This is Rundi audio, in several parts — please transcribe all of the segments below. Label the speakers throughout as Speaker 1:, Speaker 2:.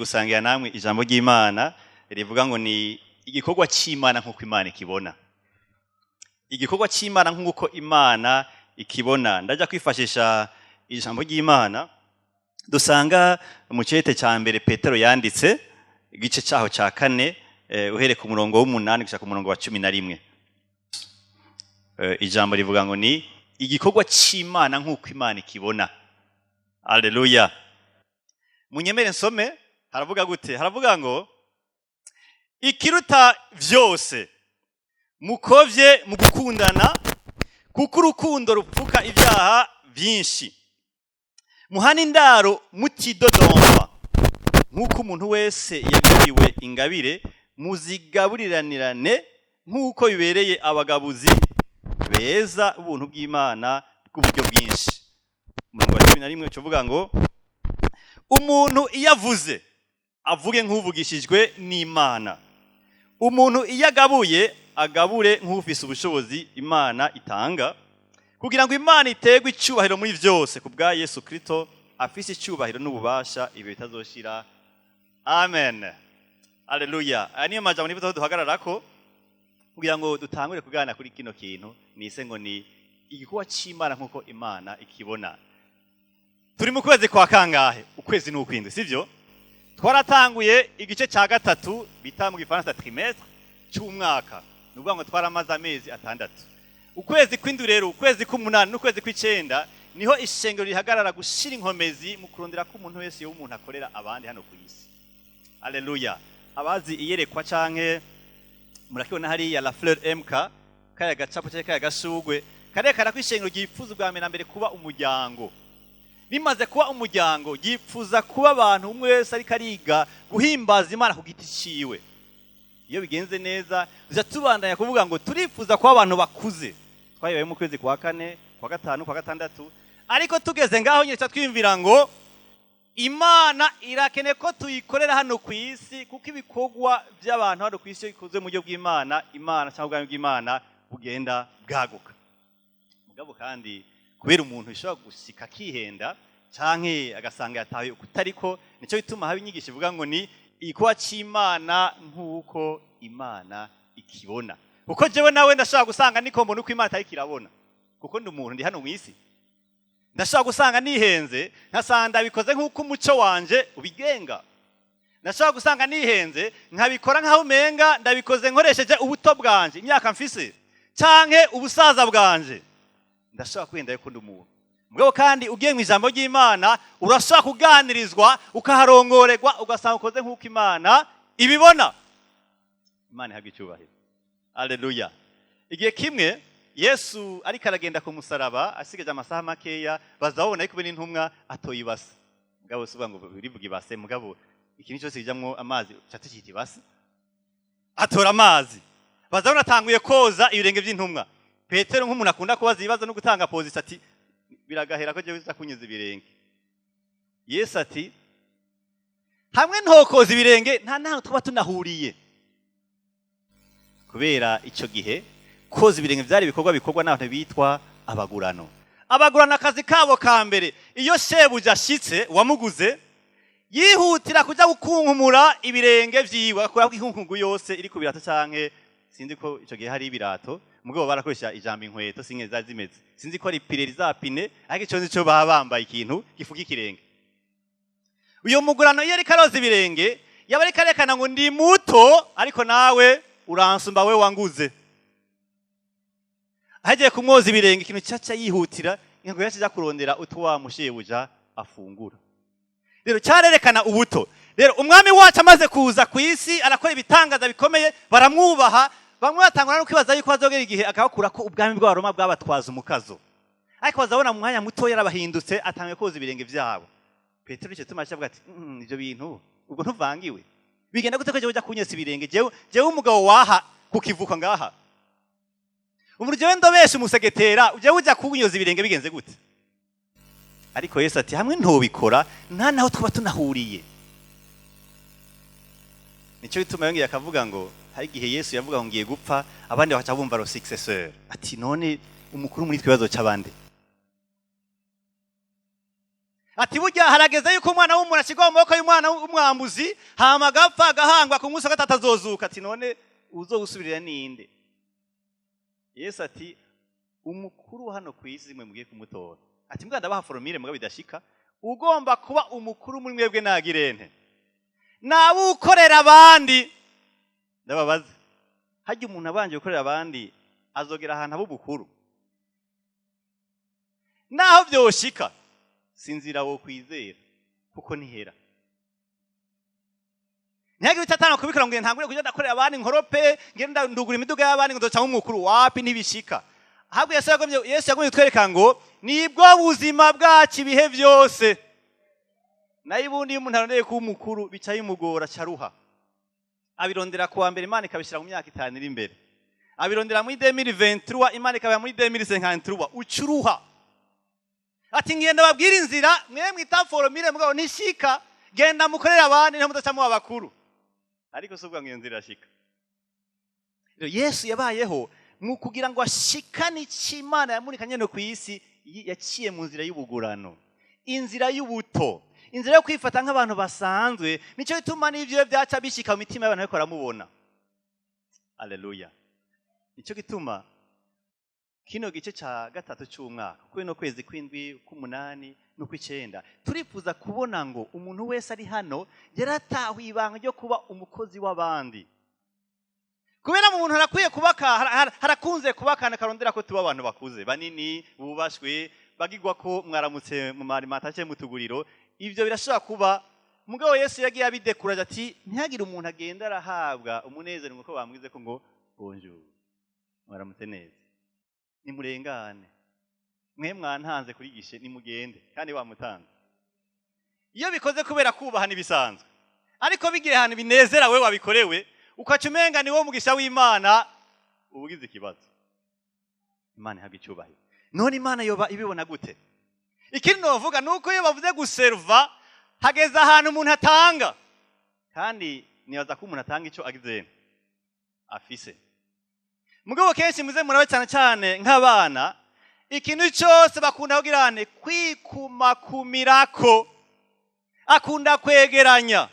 Speaker 1: Gusangira namwe ijambo ry'Imana rivuga ngo ni igikorwa cy'Imana nk'uko Imana ikibona. Igikorwa cy'Imana nk'uko Imana ikibona. Ndajya kwifashisha ijambo ry'Imana dusanga mu cete cya mbere Petero yanditse, igice cyaho cya 4, uhereye ku murongo w'8 gushika ku murongo wa 11. Ijambo rivuga ngo ni igikorwa cy'Imana nk'uko Imana ikibona. Haleluya! Munyemere nsome. Haravuga gute? Haravuga ngo: "Ikiruta vyose, mukovye mu gukundana, kuko urukundo rupfuka ibyaha byinshi. Muhana indaro mutidodomba, nk'uko umuntu wese yagabiriwe ingabire, muzigaburiranirane nk'uko bibereye abagabuzi beza ubuntu bw'Imana bw'uburyo bwinshi." Umurongo wa 11 uvuga ngo: "Umuntu iyo avuze, avuge nk'uvugishijwe n'Imana. Umuntu iyo agabuye, agabure nk'ufise ubushobozi Imana itanga, kugira ngo Imana iterwe icyubahiro muri byose ku bwa Yesu Kristo, afise icyubahiro n'ububasha ibi bitazoshira. Amen." Aleluya! Aya niyo majambo nifuza ko duhagararako kugira ngo dutangure kuganira kuri kino kintu nise ngo ni igikorwa cy'Imana nk'uko Imana ikibona. Turi mu kwezi kwa kangahe? Ukwezi ni ukwindwi, sivyo? Twaratanguye igice cya gatatu bita mu Gifaransa trimestre cy'umwaka, ni ukuvuga ngo twaramaze amezi 6. Ukwezi kw'indwi rero, ukwezi k'umunani n'ukwezi kw'icenda, niho ishengero rihagarara gushira inkomezi mu kurondera ko umuntu wese yoba umuntu akorera abandi hano ku isi. Aleluya! Abazi iyerekwa canke murakibona hariya la fleur MK, kaya gacapo canke kaya gashugwe karekana ko ishengero ryifuza ubwa mbere na mbere kuba umuryango. Bimaze kuba umuryango, yifuza kuba abantu umwe wese ariko ariga guhimbaza Imana ku giti ciwe. Iyo bigenze neza, tuja tubandanya kuvuga ngo turifuza kuba abantu bakuze. Twayoboye mu kwezi kwa kane, kwa gatanu, kwa gatandatu, ariko tugeze ngaho nyine tuca twiyumvira ngo Imana irakeneye ko tuyikorera hano ku isi, kuko ibikorwa by'abantu hano ku isi iyo bikozwe mu buryo bw'Imana, Imana cyangwa ubwami bw'Imana bugenda bwaguka. Mugabo kandi kubera umuntu bishobora gusika akihenda canke agasanga yataye kutariko, nico bituma haba inyigisho ivuga ngo ni igikorwa c'Imana nk'uko Imana ikibona, kuko jewe nawe ndashobora gusanga niko mbona uko Imana itariko irabona, kuko ndi umuntu, ndi hano mu isi. Ndashobora gusanga nihenze, nkasanga ndabikoze nk'uko umuco wanje ubigenga. Ndashobora gusanga nihenze, nkabikora nk'aho umenga ndabikoze nkoresheje ubuto bwanje, imyaka mfise canke ubusaza bwanje. Ndashobora kwenda yuko ndi umuntu. Mugabo kandi ugiye mu ijambo ry'Imana, urashobora kuganirizwa, ukaharongorerwa, ugasanga ukoze nk'uko Imana ibibona. Imana ihabwa icyubahiro. Aleluya! Igihe kimwe Yesu ariko aragenda ku musaraba, asigaje amasaha makeya, baza babona ari kumwe n'intumwa, atoye ibase. Mugabo si uvuga ngo birivuga ibase, mugabo ikintu cyose kijamwo amazi ca tukita ibase. Atora amazi, baza babona atanguye koza ibirenge by'intumwa. Petero, nk'umuntu akunda kubaza ibibazo no gutanga position, ati: "Biragahera ko jewe uza kunyoza ibirenge?" Yesu ati: "Hamwe ntokoza ibirenge, nta naho tuba tunahuriye." Kubera ico gihe koza ibirenge byari ibikorwa bikorwa n'abantu bitwa abagurano. Abagurano, akazi kabo ka mbere, iyo shebuja ashitse, wamuguze, yihutira kuja gukunkumura ibirenge vyiwe, akuraho inkunkugu yose iri ku birato, canke sinzi ko ico gihe hari ibirato, mugabo barakoresha ijambo inkweto, singe zari zimeze, sinzi ko ari pireri za pine, ariko ico nzi co baba bambaye ikintu gifuka ikirenge. Uyo mugurano iyo ariko aroza ibirenge, yaba ariko arekana ngo ndi muto, ariko nawe uransumba, we wanguze. Agiye kumwoza ibirenge, ikintu cyaca yihutira ngo yaca kurondera utwo wa mushebuja afungura. Rero cyarerekana ubuto. Rero Umwami wacu amaze kuza ku isi, arakora ibitangaza bikomeye, baramwubaha. Bamwe batangura no kwibaza yuko azogera igihe akabakura ko ubwami bw'Abaroma bwabatwaza umukazo, ariko bazabona mu mwanya muto yarabahindutse, atangiye koza ibirenge byabo. Petero icyo tuma avuga ati: Ibyo bintu ubwo ntuvangiwe, bigenda gute ko jewe ujya kunyesa ibirenge, jewe umugabo waha kukivuka ngaha, umuntu jewe ndobesha umusegetera, jewe ujya kunyoza ibirenge, bigenze gute?" Ariko Yesu ati: "Hamwe ntobikora, nta naho twaba tunahuriye." Nicyo bituma yongeye akavuga ngo hari igihe Yesu yavuga ngo ngiye gupfa, abandi bakaca bumva le successeur, ati: "None umukuru muri twibazo cy'abandi?" Ati burya harageze yuko umwana w'umuntu ashyirwa mu maboko y'umwana w'umwambuzi, hama agapfa, agahangwa, ku munsi wa gatatu azozuka. Ati none uzogusubirira ninde? Yesu ati umukuru hano ku isi mwe mugiye kumutora. Ati mbwa ndabaha formule mugabo bidashika, ugomba kuba umukuru muri mwebwe nagirente nawukorera abandi. Ndababaza, hajya umuntu abanje gukorera abandi azogera ahantu aba ubukuru? Naho byoshika sinzira wo kwizera kuko nihera. Ntihagire icyo kubikora ngo ntangure kujya ndakorera abandi, nkorope, ngenda ndugura imiduga y'abandi ngo nzoca nk'umukuru. Wapi, ntibishika. Ahubwo Yesu yagomye kutwereka ngo nibwo buzima bwacu ibihe byose. Nayo ubundi iyo umuntu arondeye kuba umukuru bica bimugora, caruha. Abirondera kuwa mbere, Imana ikabishyira mu myaka 5 iri imbere. Abirondera muri 2023, Imana ikabira muri 2053. Ucuruha. Ati ngenda babwira inzira mwe mwita formule mugabo ntishika, genda mukorera abandi niho mudaca muba bakuru. Ariko si ubwo ngo iyo nzira irashika. Rero Yesu yabayeho mu kugira ngo ashikane icyo Imana yamurikanye no ku isi. Yaciye mu nzira y'ubugurano, inzira y'ubuto, inzira yo kwifata nk'abantu basanzwe. Nicyo gituma n'ibyo byaca bishika mu mitima y'abantu ariko baramubona. Aleluya! Nicyo gituma kino gice cya gatatu cy'umwaka, kuko no kwezi kw'indwi, k'umunani n'ukw'icyenda, turifuza kubona ngo umuntu wese ari hano yaratahuye ibanga ryo kuba umukozi w'abandi. Kubera mu muntu harakwiye kuba harakunze kuba akantu karondera ko tuba abantu bakuze, banini, bubashwe, bagigwa ko mwaramutse mu marimata mu tuguriro. Ibyo birashobora kuba, mugabo Yesu yagiye abidekuraje ati ntihagire umuntu agenda arahabwa umunezero ngo bamwize ko ngo bonjour, mwaramutse neza, nimurengane, mwe mwantanze kuri gishe, nimugende, kandi wamutanze. Iyo bikoze kubera kubaha n'ibisanzwe, ariko bigiye ahantu binezera we wabikorewe, ukaca umenga ni wo mugisha w'Imana, uba ugize ikibazo. Imana ihabwa icyubahiro. None Imana yoba ibibona gute? Ikindi novuga ni uko iyo bavuze guserva, hageze ahantu umuntu atanga, kandi nibaza ko umuntu atanga icyo agize afise. Mugabo kenshi muze murabe, cyane cyane nk'abana, ikintu cyose bakunda kugirane kwikumakumirako, akunda kwegeranya.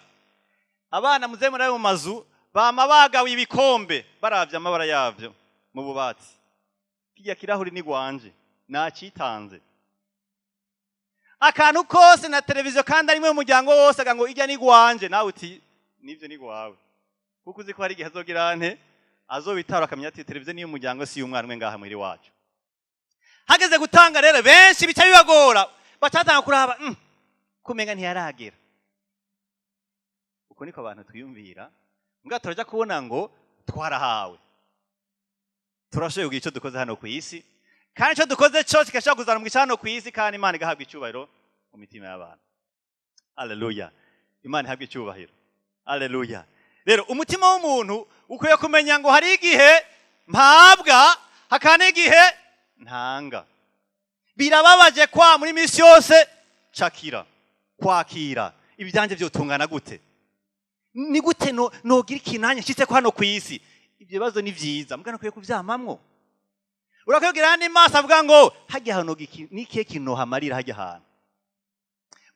Speaker 1: Abana muze murabe mu mazu bama bagawe ibikombe, baravye amabara yavyo mu bubati: kirya kirahuri ni gwanje, nacitanze. Akantu kose na televiziyo, kandi ari mu muryango wose, ngo ijya ni gwanje, nawe uti nivyo ni gwawe, kuko uzi ko hari igihe azogira nte azobitara akamenya ati televiziyo niyo umuryango, si y'umwana umwe ngaha muhira iwacu. Hageze gutanga rero, benshi bica bibagora, bacatanga kuraba kumenga ntiyaragera. Uko niko abantu twiyumvira. Mbwa turaja kubona ngo twarahawe, turashoboye kugira icyo dukoze hano ku isi, kandi icyo dukoze cyose kigashobora kuzana umugisha hano ku isi, kandi Imana igahabwa icyubahiro mu mitima y'abantu. Aleluya! Imana ihabwa icyubahiro. Aleluya! Rero umutima w'umuntu ukwiye kumenya ngo hari igihe mpabwa, hakaba n'igihe ntanga. Birababaje kwa muri minsi yose cakira kwakira. Ibyanjye byotungana gute? Ni gute no nogira ikintu nanjye nshitse ko hano ku isi? Ibyo bibazo ni vyiza, mbwa nukwiye kuvyamamwo. Urakwiye kugira n'amaso avuga ngo hajya hantu ni ikihe kintu nohamarira hajya hantu?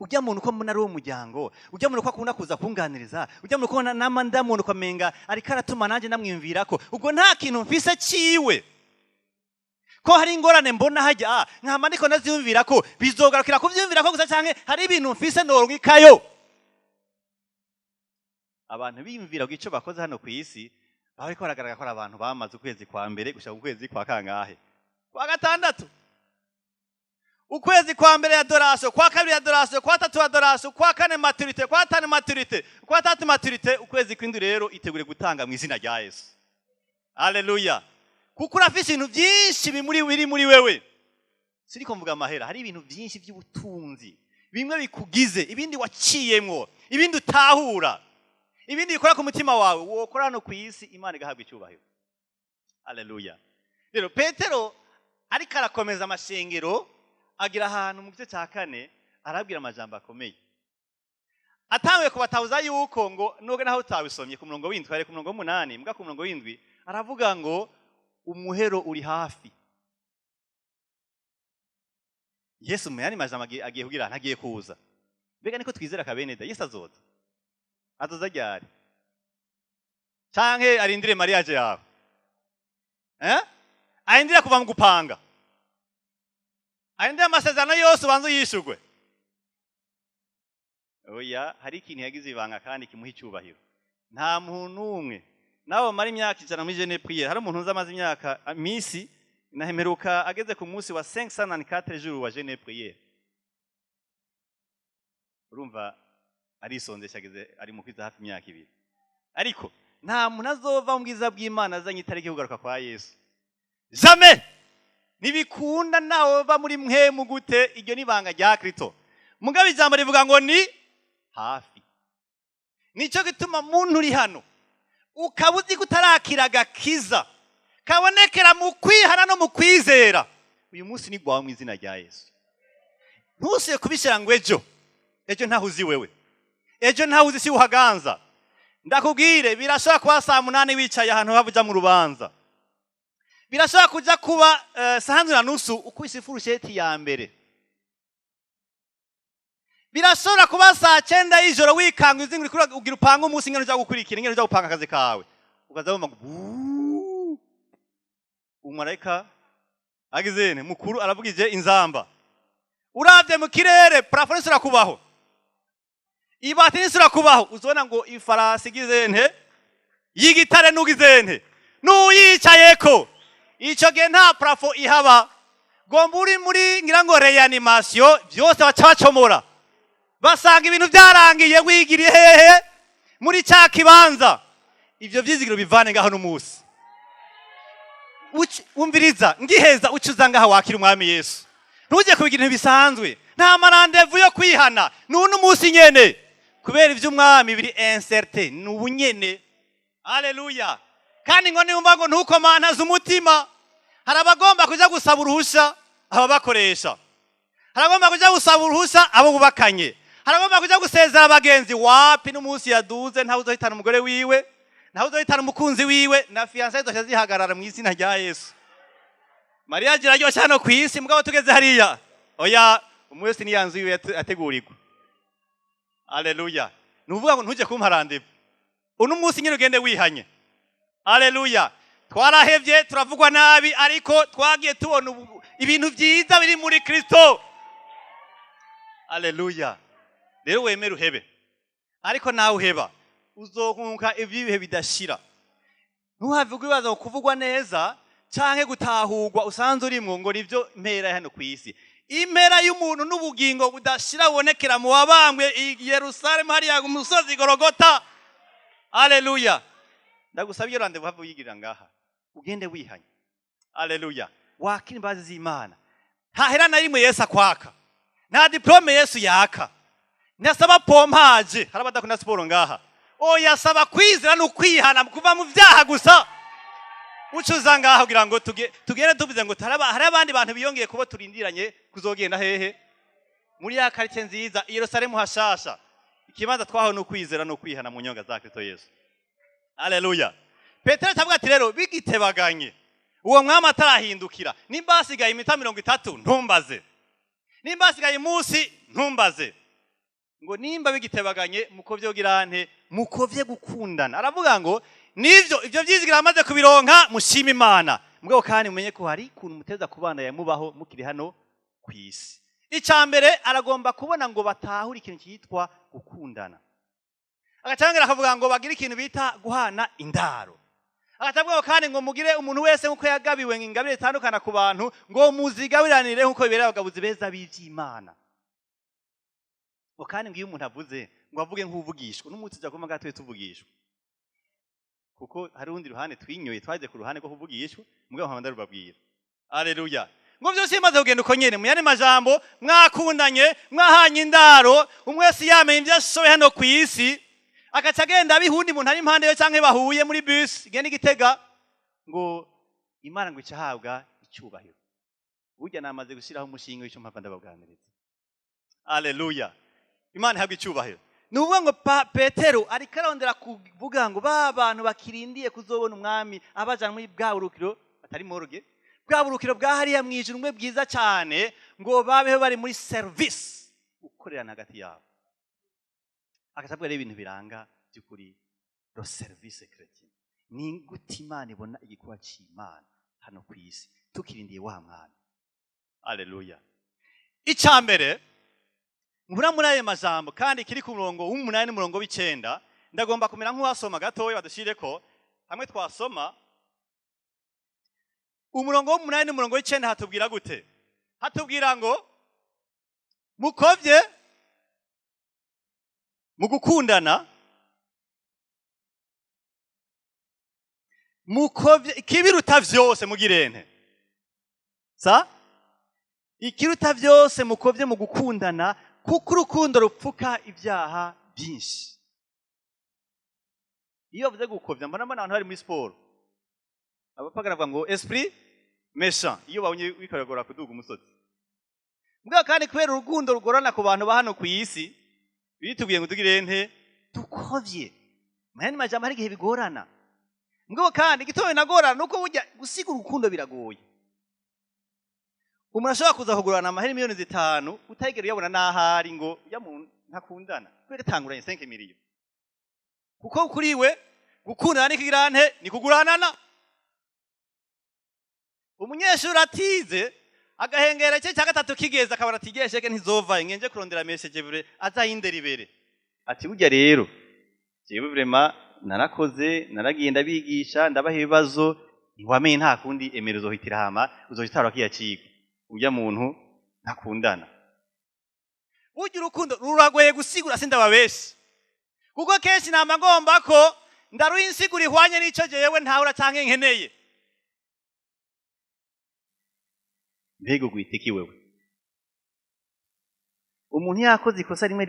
Speaker 1: Ujya muntu ko mbona ari uwo muryango, ujya muntu ko akunda kuza kunganiriza, ujya muntu ko nama ndamuntu ukamenga ariko aratuma nanjye ndamwiyumvira ko ubwo nta kintu mfise ciwe, ko hari ingorane mbona hajya nkama ndiko ndavyiyumvira ko bizogarukira kuvyiyumvira ko gusa, canke hari ibintu mfise norwikayo. Abantu biyumvira ko ico bakoze hano ku isi baba bariko baragaragara ko ari abantu bamaze ukwezi kwa mbere gushika ku kwezi kwa kangahe? Kwa gatandatu. Ukwezi kwa mbere adoration, kwa kabiri adoration, kwa tatu adoration, kwa kane maturité, kwa tanu maturité, kwa tatu maturité. Ukwezi kw'indwi rero itegure gutanga mu izina rya Yesu. Haleluya! Kuko urafise ibintu byinshi bimuri biri muri wewe. Siriko mvuga amahera, hari ibintu byinshi by'ubutunzi, bimwe bikugize, ibindi waciyemwo, ibindi utahura, ibindi bikora ku mutima wawe wokora hano ku isi, Imana igahabwa icyubahiro. Haleluya! Rero Petero ariko arakomeza amashengero, agira ahantu mu gice cya kane arabwira amajambo akomeye, atanguye kubatahuza yuko ngo nubwo naho utabisomye ku murongo w'indwi, hari ku murongo w'umunani, mbwa ku murongo w'indwi aravuga ngo umuhero uri hafi. Yesu mu yandi majambo agiye kugira, ntagiye kuza. Mbega niko twizera kabeneda? Yesu azoza, azoza ryari? Canke arindire mariage yawe, eh? Arindire kuva mu gupanga, arindire amasezerano yose ubanza uyishurwe? Oya, hari ikintu yagize ibanga kandi kimuha icyubahiro. Nta muntu n'umwe nawe bamara imyaka 100 muri jeûne prière. Hari umuntu uzi amaze imyaka misi nahemeruka ageze ku munsi wa 504 jours wa jeûne prière. Urumva arisondesha, ageze ari mu kwiza hafi imyaka 2. Ariko nta muntu azova mu bwiza bw'Imana azanye itariki yo kugaruka kwa Yesu. Jamais, ntibikunda. Nawe va muri mpwemu gute? Iryo ni ibanga rya Kristo. Mugabo ijambo rivuga ngo ni hafi. Nicyo gituma muntu uri hano ukaba uzi ko utarakira agakiza kabonekera mu kwihana no mu kwizera, uyu munsi ni gwawe mu izina rya Yesu. Ntusiye kubishyira ngo ejo. Ejo ntaho uzi wewe, ejo ntaho uzi, si uhaganza. Ndakubwire, birashobora kuba saa 8 wicaye ahantu hava uja mu rubanza. Birashobora kuja kuba saa 7:30 ukubise ifurusheti ya mbere. Birashobora kuba saa 9 y'ijoro wikanga uzi ngo uriko ugira upanga umunsi ingene uja gukurikira, ingene uja gupanga akazi kawe, ukaza wumva ngo buuu. Umumarayika agizene mukuru aravugije inzamba. Uravye mu kirere, plafond isura kubaho, ibati nisura kubaho, uzobona ngo ifarasi igizente y'igitare n'ugizente n'uyicayeko. Ico gihe nta plafond ihaba, gomba uri muri ngira ngo réanimation, byose baca bacomora, basanga ibintu byarangiye, wigiriye hehe? Muri cya kibanza. Ibyo vyizigiro bivane ngaho n'umunsi. Umviriza, ngiheza uca uza ngaha wakira Umwami Yesu. Ntujye kubigira ibintu bisanzwe. Nta ma rendez-vous yo kwihana, n'uno munsi nyene, kubera ivy'Umwami biri incertain, ni ubu nyene. Haleluya! Kandi ngo niwumva ngo ntukomantaze umutima. Hari abagomba kuja gusaba uruhusha ababakoresha, hari abagomba kuja gusaba uruhusha abo bubakanye, hari abagomba kuja gusezera abagenzi. Wapi, n'umunsi yaduze ntawe uzohitana umugore wiwe, ntawe uzohitana umukunzi wiwe, na fiançailles zoca zihagarara mu izina rya Yesu. Mariage iraryoshe hano ku isi, mugabo tugeze hariya, oya, umwe wese niya nzu yiwe ategurirwa. Aleluya! Ni ukuvuga ngo ntujye kumpa rendez-vous, uno munsi nyine ugende wihanye. Aleluya! Twarahevye, turavugwa nabi, ariko twagiye tubona ibintu byiza biri muri Kristo. Aleluya! Rero wemere uhebe, ariko nawe uheba uzokunka iby'ibihe bidashira. Ntuhave ibibazo kuvugwa neza canke gutahurwa usanze urimwo ngo nivyo mpera hano ku isi. Impera y'umuntu n'ubugingo budashira bubonekera mu wabambwe i Yerusalemu, hariya ku musozi Gorogota. Aleluya! Ndagusaba iyo rendez-vous have uyigirira ngaha, ugende wihanye. Aleluya! Wakira imbabazi z'Imana. Ntahera na rimwe Yesu akwaka, nta diplôme Yesu yaka, ntasaba pompage. Hari abadakunda siporo ngaha? Oya, asaba kwizera n'ukwihana, kuva mu vyaha gusa. Uca uza ngaha kugira ngo tugende tuvuze ngo hari abandi bantu biyongeye kubo turindiranye kuzogenda hehe? Muri ya quartier nziza i Yerusalemu hashasha. Ikibanza twaho ni ukwizera no kwihana mu nyonga za Kristo Yesu. Aleluya! Petero atavuga ati rero bigitebaganye, uwo mwami atarahindukira, nimba hasigaye iminota 30 ntumbaze, nimba hasigaye umunsi ntumbaze, ngo nimba bigitebaganye mukovye girante, mukovye gukundana. Aravuga ngo nivyo ivyo vyizigira amaze kubironka, mushima Imana. Mugabo kandi mumenye ko hari ukuntu muteza kubana yamubaho mukiri hano ku isi. Icya mbere, aragomba kubona ngo batahure ikintu cyitwa gukundana. Agaca akavuga ngo bagire ikintu bita guhana indaro. Agaca avuga kandi ngo mugire umuntu wese nk'uko yagabiwe ingabire zitandukana ku bantu, ngo muzigabiranire nk'uko bibereye abagabuzi beza b'ivy'Imana. Ngo kandi ngo iyo umuntu avuze, ngo avuge nk'uvugishwa n'umunsi uja kuma gatoye tuvugishwa, kuko hari urundi ruhande twinyoye, twaje ku ruhande rwo kuvugishwa. Mugabo nkaba ndarubabwira. Aleluya! Ngo vyose bimaze kugenda uko nyene, mu yandi majambo, mwakundanye, mwahanye indaro, umwe wese yamenye ivyo ashoboye hano ku isi, agaca agenda abiha uwundi muntu ari impande yo canke bahuye muri bus igenda Igitega, ngo Imana ngo ica ahabwa icyubahiro. Burya namaze gushyiraho umushinga w'icyo mpava ndababwaniriza. Aleluya! Imana ihabwa icyubahiro. Ni ukuvuga ngo Petero ariko arondera kuvuga ngo ba bantu bakirindiye kuzobona Umwami abajana muri bwa burukiro, atari morgue. Bwa burukiro bwa hariya mu ijuru bumwe bwiza cyane, ngo babeho bari muri service, gukorerana hagati yabo. Agaca rero ibintu biranga by'ukuri le service chrétien, ni gute Imana ibona igikorwa cy'Imana hano ku isi tukirindiye wa Mwami. Aleluya! Icya mbere nkura muri ayo majambo kandi kiri ku murongo w'8 n'umurongo w'9, ndagomba kumera nk'uwasoma gatoya, badushyire ko hamwe twasoma umurongo w'8 n'umurongo w'9. Hatubwira gute? Hatubwira ngo mukovye mu gukundana, mukovye ikibiruta vyose, mugirente sa ikiruta vyose, mukovye mu gukundana, kuko urukundo rupfuka ibyaha byinshi. Iyo bavuze gukovya, mbona abantu bari muri siporo, abapagana bavuga ngo esprit méchant iyo babonye wikoragora kuduga umusozi. Mbwa kandi kubera urukundo rugorana ku bantu ba hano ku isi, bitubwiye ngo tugire nte? Dukovye. Mu yandi majambo, hari igihe bigorana. Mbwa kandi igituma binagorana nuko burya gusiga urukundo biragoye. Umuntu ashobora kuza kugurana amahera miliyoni 5, utayigera uyabona n'ahari, ngo ujya mu ntakundana kubera tanguranye 5 miliyoni, kuko kuri we gukundana ni kugira nte? Ni kuguranana. Umunyeshuri atize agahengera igice cya gatatu kigeze, akabona ati igihe ntizova, ngenje kurondera message vure azayindera ibere, ati burya rero jewe vraiment narakoze, naragiye ndabigisha, ndabaha ibibazo, ntiwamenye, nta kundi emera uzohitira, hama uzohitara kiya cigwa. Urya muntu ntakundana. Burya urukundo ruragoye gusigura, sindababeshe, kuko kenshi nama ngomba ko ndaruha insiguro ihwanye n'ico jewe ntahura canke nkeneye. Mbega ugwita iki wewe? Umuntu yakoze ikosa rimwe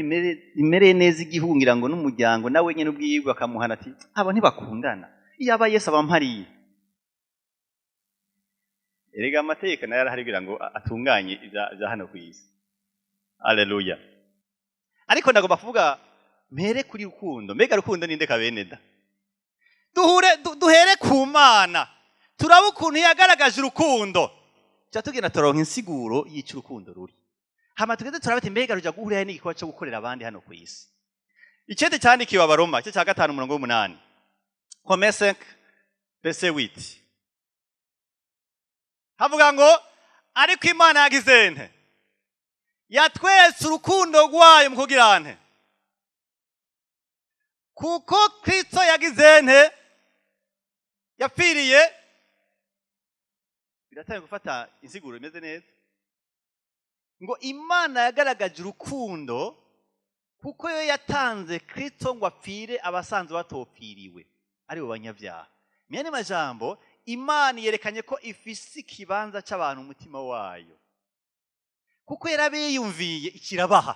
Speaker 1: rimereye neza igihugu, ngira ngo n'umuryango nawe nyene ubwiwe bakamuhana, ati abo ntibakundana, iyo aba Yesu abampariye. Erega amategeko nayo arahari kugira ngo atunganye ivya hano ku isi. Aleluya! Ariko ndagomba kuvuga mpere kuri rukundo. Mbega rukundo ninde kabeneda? Duhure duhere ku Mana, turabe ukuntu yagaragaje urukundo, tuca tugenda turonka insiguro y'ico urukundo ruri, hama tugeze turabe ati mbega ruja guhurira n'igikorwa cyo gukorera abandi hano ku isi. Icete cyandikiwe Abaroma, igice cya 5, umurongo w'8, Romains 5 verset 8, havuga ngo ariko Imana yagize nte? Yatwetse urukundo rwayo mu kugira nte? Kuko Kristo yagize nte? Yapfiriye. Biratangiye gufata insiguro imeze neza, ngo Imana yagaragaje urukundo kuko yo yatanze Kristo ngo apfire abasanzwe batopfiriwe, ari bo banyabyaha. Mu majambo, Imana yerekanye ko ifise ikibanza cy'abantu umutima wayo, kuko yarabiyumviye ikirabaha.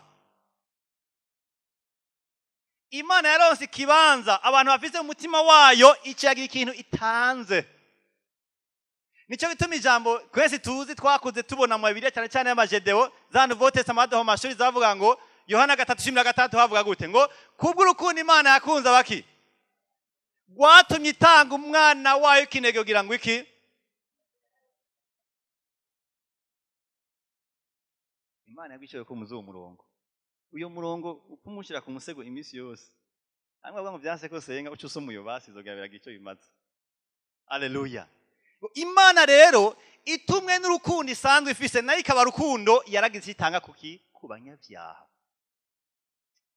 Speaker 1: Imana yaronse ikibanza abantu bafise mu mutima wayo, icagira ikintu itanze. Nicyo gituma ijambo twese tuzi, twakuze tubona mu Bibiliya, cyane cyane y'amajedeo za Nouveau Testament mu mashuri, zavuga ngo Yohana 3:16, havuga gute? Ngo kubw'urukundo Imana yakunze abaki rwatumye itanga umwana wayo ikinege, kugira ngo iki? Imana yagwishyuye ko muzi uwo murongo, uyo murongo upfumushyira ku musego iminsi yose. Hamwe bavuga ngo byanse ko senga, uca usoma uyo, basi izogabiraga icyo bimaze. Aleluya! Imana rero itumwe n'urukundo isanzwe ifise, nayo ikaba rukundo, yaragize itanga kuki? Ku banyabyaha.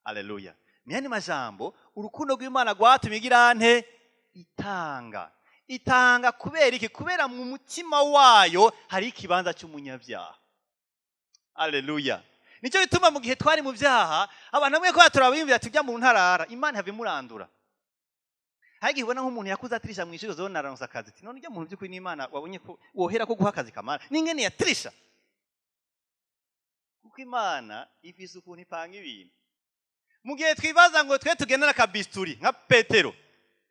Speaker 1: Aleluya! Myani majambo, urukundo rw'Imana rwatumye igira nte? Itanga. Itanga kubera iki? Kubera mu mutima wayo hari ikibanza cy'umunyabyaha. Aleluya! Nicyo bituma mu gihe twari mu byaha, abantu bamwe ko turabiyumvira tujya mu ntarara, Imana ihava imurandura. Hari igihe ubona nk'umuntu yakuze atirisha mu ishuri, zone araronsa akazi, ati none ujya muntu by'ukuri n'Imana wabonye ko wohera ko guha akazi kamara n'ingene yatirisha, kuko Imana ifise ukuntu ipanga ibintu. Mu gihe twibaza ngo twe tugendana akabisturi nka Petero,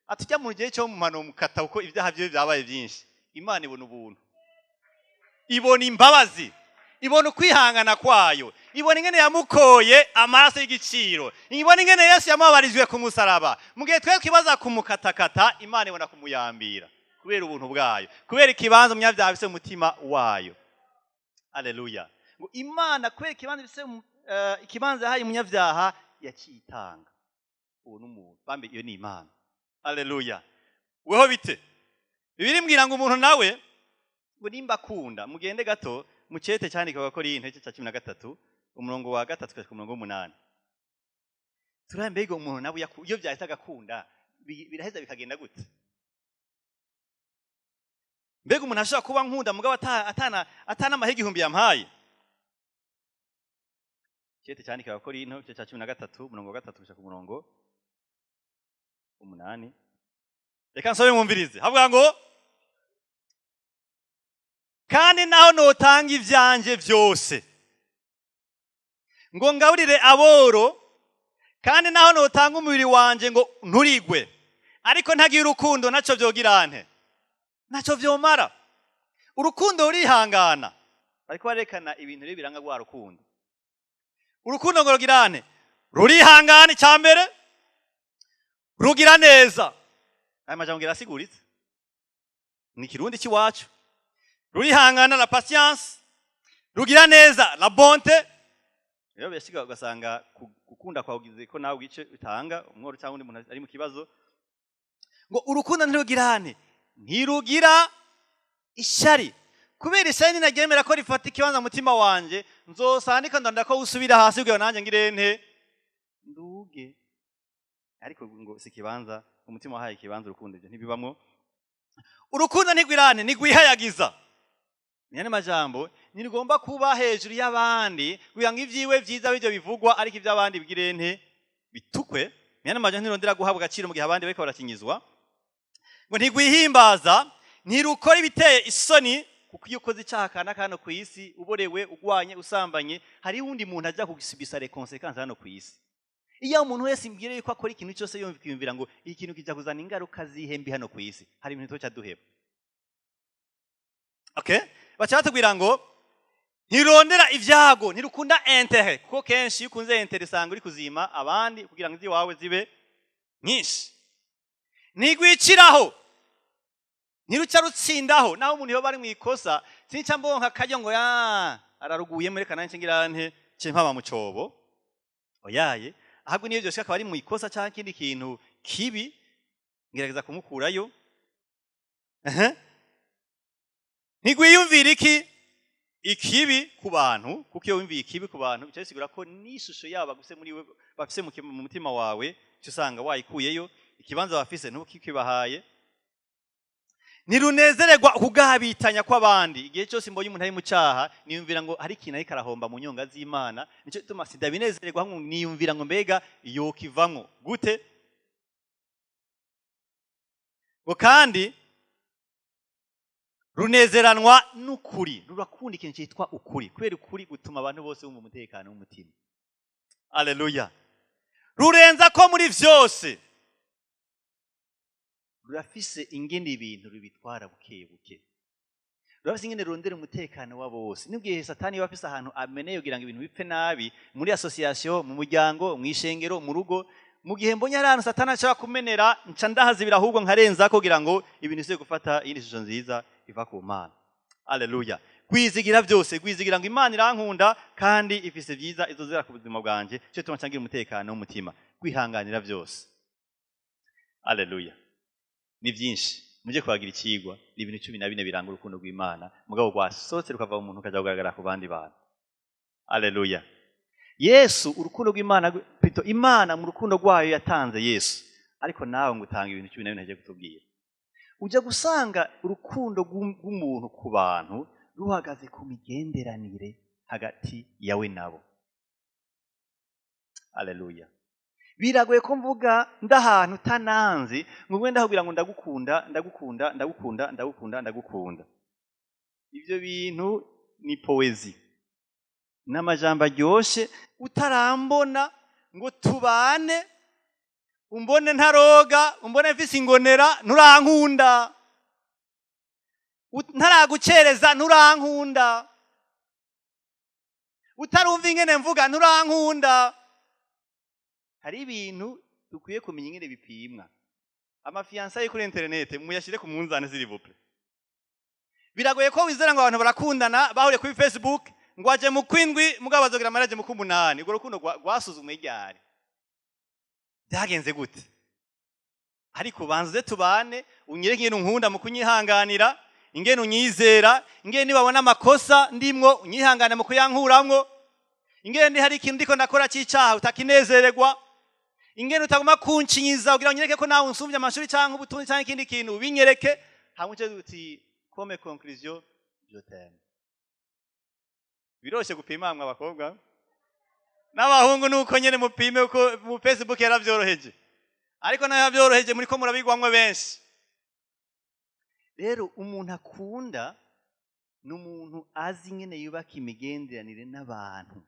Speaker 1: atujya mu gihe cyo mu mpano mukata, kuko ibyaha byiwe byabaye byinshi, Imana ibona ubuntu, ibona imbabazi, ibona ukwihangana kwayo, ibona ingene yamukoye amaraso y'igiciro, ibona ingene Yesu yamubabarijwe ku musaraba. Mu gihe twe twibaza kumukatakata, Imana ibona kumuyambira. Kubera ubuntu bwayo, kubera ikibanza umunyabyaha afise mu mutima wayo. Aleluya! Ngo Imana, kubera ikibanza ifise ikibanza yahaye umunyabyaha, yakitanga. Uwo n'umuntu bambe, iyo ni Imana. Aleluya! Weho bite? Bibiliya imbwira ngo umuntu nawe ngo nimba akunda. Mugende gato mu cete cyandika Abakorinto, igice cya 13, umurongo wa 3 kugeza ku murongo w'8. Turabe mbega umuntu nawe iyo byahise agakunda, biraheza bikagenda gute? Mbega umuntu ashobora kuba nkunda mugabo atana amahega 1000 yampaye? Cete cyandika Abakorinto, igice cya 13, umurongo wa 3 gushika ku murongo 8. Reka nsobe mwumvirize. Havuga ngo: "Kandi naho notanga ivyanje vyose ngo ngaburire aboro, kandi naho notanga umubiri wanje ngo nturigwe, ariko ntagira urukundo, naco vyogirante? Naco vyomara." Urukundo rurihangana. Bariko barerekana ibintu rero biranga rwa rukundo. Urukundo ngo rugirane? Rurihangana. Icya mbere, rugira neza. Aya majambo ngira asiguritse, ni Kirundi cy'iwacu. Rurihangana, la patience. Rugira neza, la bonté. Rero birashika ugasanga gukunda kwawe ugize ko nawe igice utanga umworo cyangwa undi muntu ari mu kibazo. Ngo urukundo ntirugirane? Ntirugira ishyari. Kubera ishyari ninaryemera ko rifata ikibanza mu mutima wanje, nzosanga ndiko ndonda ko usubira hasi kugira ngo nanjye ngire nte? Nduge. Ariko ngo si ikibanza umutima wahaye ikibanza urukundo, ibyo ntibibamwo. Urukundo ntigwirane? Ntigwihayagiza. Ni majambo, ntirugomba kuba hejuru y'abandi kugira ngo ibyiwe vyiza bijyo bivugwa, ariko iby'abandi bigire nte? Bitukwe. Ni majambo, ntirondera guhabwa agaciro mu gihe abandi bariko barakinyizwa. Ngo ntigwihimbaza, ntirukora ibiteye isoni, kuko iyo ukoze icyaha kana hano ku isi, uborewe, ugwanye, usambanye, hariho uwundi muntu ajya kugisubisa les conséquences hano ku isi. Iyo umuntu wese imbwire yuko akora ikintu cyose yumvira ngo iki kintu kijya kuzana ingaruka zihe mbi hano ku isi, hari ibintu tuca duheba. Okay, baca batubwira ngo ntirondera ibyago, ntirukunda intérêt, kuko kenshi iyo ukunze intérêt usanga uri kuzima abandi kugira ngo iwawe zibe nyinshi. Ntigwiciraho, ntiruca rutsindaho. Naho umuntu yoba ari mu ikosa, sinca mbonka akaryo ngo ya araruguye muri kananje ngira nte, nce mpaba mu cobo. Oyaye, ahubwo niyo byose akaba ari mu ikosa cyangwa ikindi kintu kibi, ngerageza kumukurayo. Ehe. Ntigwiyumvira iki? Ikibi ku bantu, kuko iyo wiyumviye ikibi ku bantu, bica bisigura ko n'ishusho yabo baguse muri we, bafise mu mutima wawe, uca usanga wayikuyeyo. Ikibanza bafise ntukikibahaye. Ntirunezererwa kugabitanya kw'abandi. Igihe cyose mbonye umuntu ari mu cyaha, niyumvira ngo hari ikintu ariko arahomba mu nyonga z'Imana. Nicyo gituma sidabinezererwa, ngo niyumvira ngo mbega yokivamwo gute? Ngo kandi runezeranwa n'ukuri. Rurakunda ikintu cyitwa ukuri, kubera ukuri gutuma abantu bose bumva umutekano w'umutima. Aleluya! Rurenza ko muri vyose. Rurafise ingene ibintu rubitwara buke buke, rurafise ingene rurondera umutekano wa bose. Nubwiye Satani yoba afise ahantu ameneye kugira ngo ibintu bipfe nabi muri association, mu muryango, mu ishengero, mu rugo, mu gihe mbonye ari ahantu Satani ashobora kumenera, nca ndahazibira, ahubwo nkarenza kugira ngo ibintu bisubiye gufata iyindi shusho nziza iva ku Mana. Aleluya! Rwizigira byose. Rwizigira ngo Imana irankunda kandi ifise byiza izozera ku buzima bwanje, cyo gituma ncangira umutekano w'umutima. Kwihanganira byose. Aleluya! Ni byinshi, mujye kwagira ikigwa. Ni ibintu 14 biranga urukundo rw'Imana, mugabo rwasohotse rukava mu muntu rukajya kugaragara ku bandi bantu. Aleluya! Yesu, urukundo rw'Imana, pito Imana mu rukundo rwayo yatanze Yesu, ariko nawe ngo utanga ibintu 14 agiye kutubwira. Ujya gusanga urukundo rw'umuntu ku bantu ruhagaze ku migenderanire hagati yawe nabo. Aleluya! Biragoye ko mvuga ndahantu utananzi, ngo ngwe ndakubwira ngo ndagukunda, ndagukunda, ndagukunda, ndagukunda, ndagukunda. Ibyo bintu ni poésie, ni amajambo aryoshe. Utarambona ngo tubane, umbone ntaroga, umbone mfise ingonera, nturankunda. Ntaragucereza, nturankunda. Utarumva ingene mvuga, nturankunda. Hari ibintu dukwiye kumenya ingene bipimwa. Ama fiançailles kuri internet muyashire ku munzane, s'il vous plaît. Biragoye ko wizera ngo abantu barakundana bahuriye kuri Facebook, ngo aje mu kwindwi mugabo bazogira mariage mu kumunani. Urwo rukundo rwasuzumwe ryari? Byagenze gute? Ariko banze tubane, unyereke ingene unkunda mu kunyihanganira, ingene unyizera, ingene nibabona amakosa ndimwo unyihangana mu kuyankuramwo, ingene hari ikintu ndiko ndakora c'icaha utakinezererwa, ingene utaguma kuncinyiza kugira ngo unyereke ko nawe unsumvye amashuri canke ubutunzi canke ikindi kintu, ubinyereke hamwe uce uti: "Comme conclusion, je t'aime." Biroshe gupima mwe abakobwa n'abahungu, nuko nyene mupime uko mu Facebook yaravyoroheje, ariko nayo yavyoroheje muriko murabigwamwo benshi. Rero umuntu akunda ni umuntu azi ingene yubaka imigenderanire n'abantu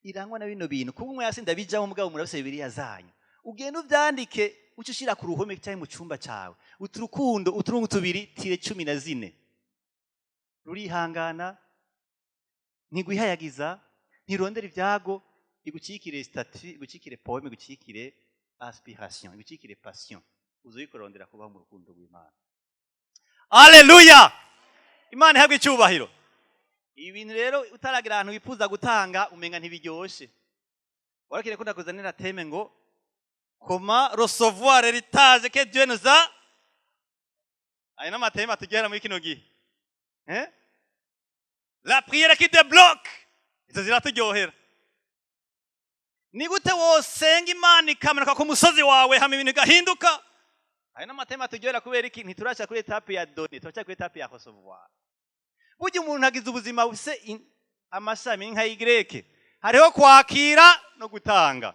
Speaker 1: irangwa na bino bintu. Kuba umwe yasi ndabijamo, mugabo murabise Bibiliya zanyu, ugenda uvyandike, uce ushira ku ruhome cyangwa mu cyumba cawe. Uturukundo uturungu tubiri tire 14: rurihangana, ntigwihayagiza, ntirondera ibyago. Igucikire statut, igucikire poème, igucikire aspiration, igucikire passion, uzoyikurondera kubaho mu rukundo rw'Imana. Aleluya, Imana ihabwe icyubahiro. Ibi bintu rero utaragira ahantu wifuza gutanga, umenga ntibiryoshe. Warakire ko ndakuzanira thème ngo "Comment recevoir l'héritage que Dieu nous a". Ayo n'ama thèmes atugera muri kino gihe, eh? La prière qui débloque, izo ziraturyohera. Ni gute wosenga Imana ikamanuka ku musozi wawe hama ibintu bigahinduka? Ayo n'ama thèmes aturyohera. Kubera iki? Ntituraca kuri étape ya donner, turaca kuri étape ya recevoir. Burya umuntu agize ubuzima bufise amashami nka Y, hariho kwakira no gutanga.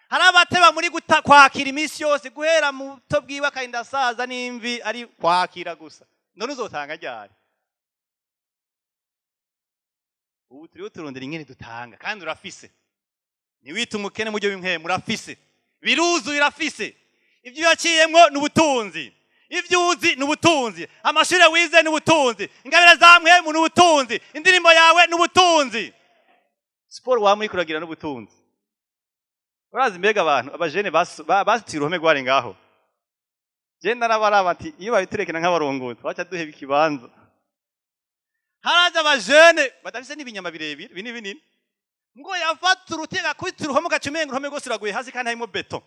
Speaker 1: Hari abateba muri kwakira iminsi yose, guhera mu buto bwiwe akarinda asaza n'imvi ari kwakira gusa. None uzotanga ryari? Ubu turiho turondera ingene dutanga, kandi urafise. Ntiwite umukene mu buryo bimwe, murafise, biruzuye, urafise. Ibyo yaciyemwo ni ubutunzi, ibyo uzi ni ubutunzi, amashuri wize ni ubutunzi, ingabire za mpwemu ni ubutunzi, indirimbo yawe ni ubutunzi, siporo waba uriko uragira n'ubutunzi. Urazi mbega abantu abajene basitiye uruhome rwari ngaho, je narabaraba ati iyo babiturekera nk'abarongozi baca duheba ikibanza. Haraza abajene badafise n'ibinyama birebire binini binini, ngo yafata uruti agakubita uruhome, ugaca umenga uruhome rwose ruraguye hasi kandi harimo béton,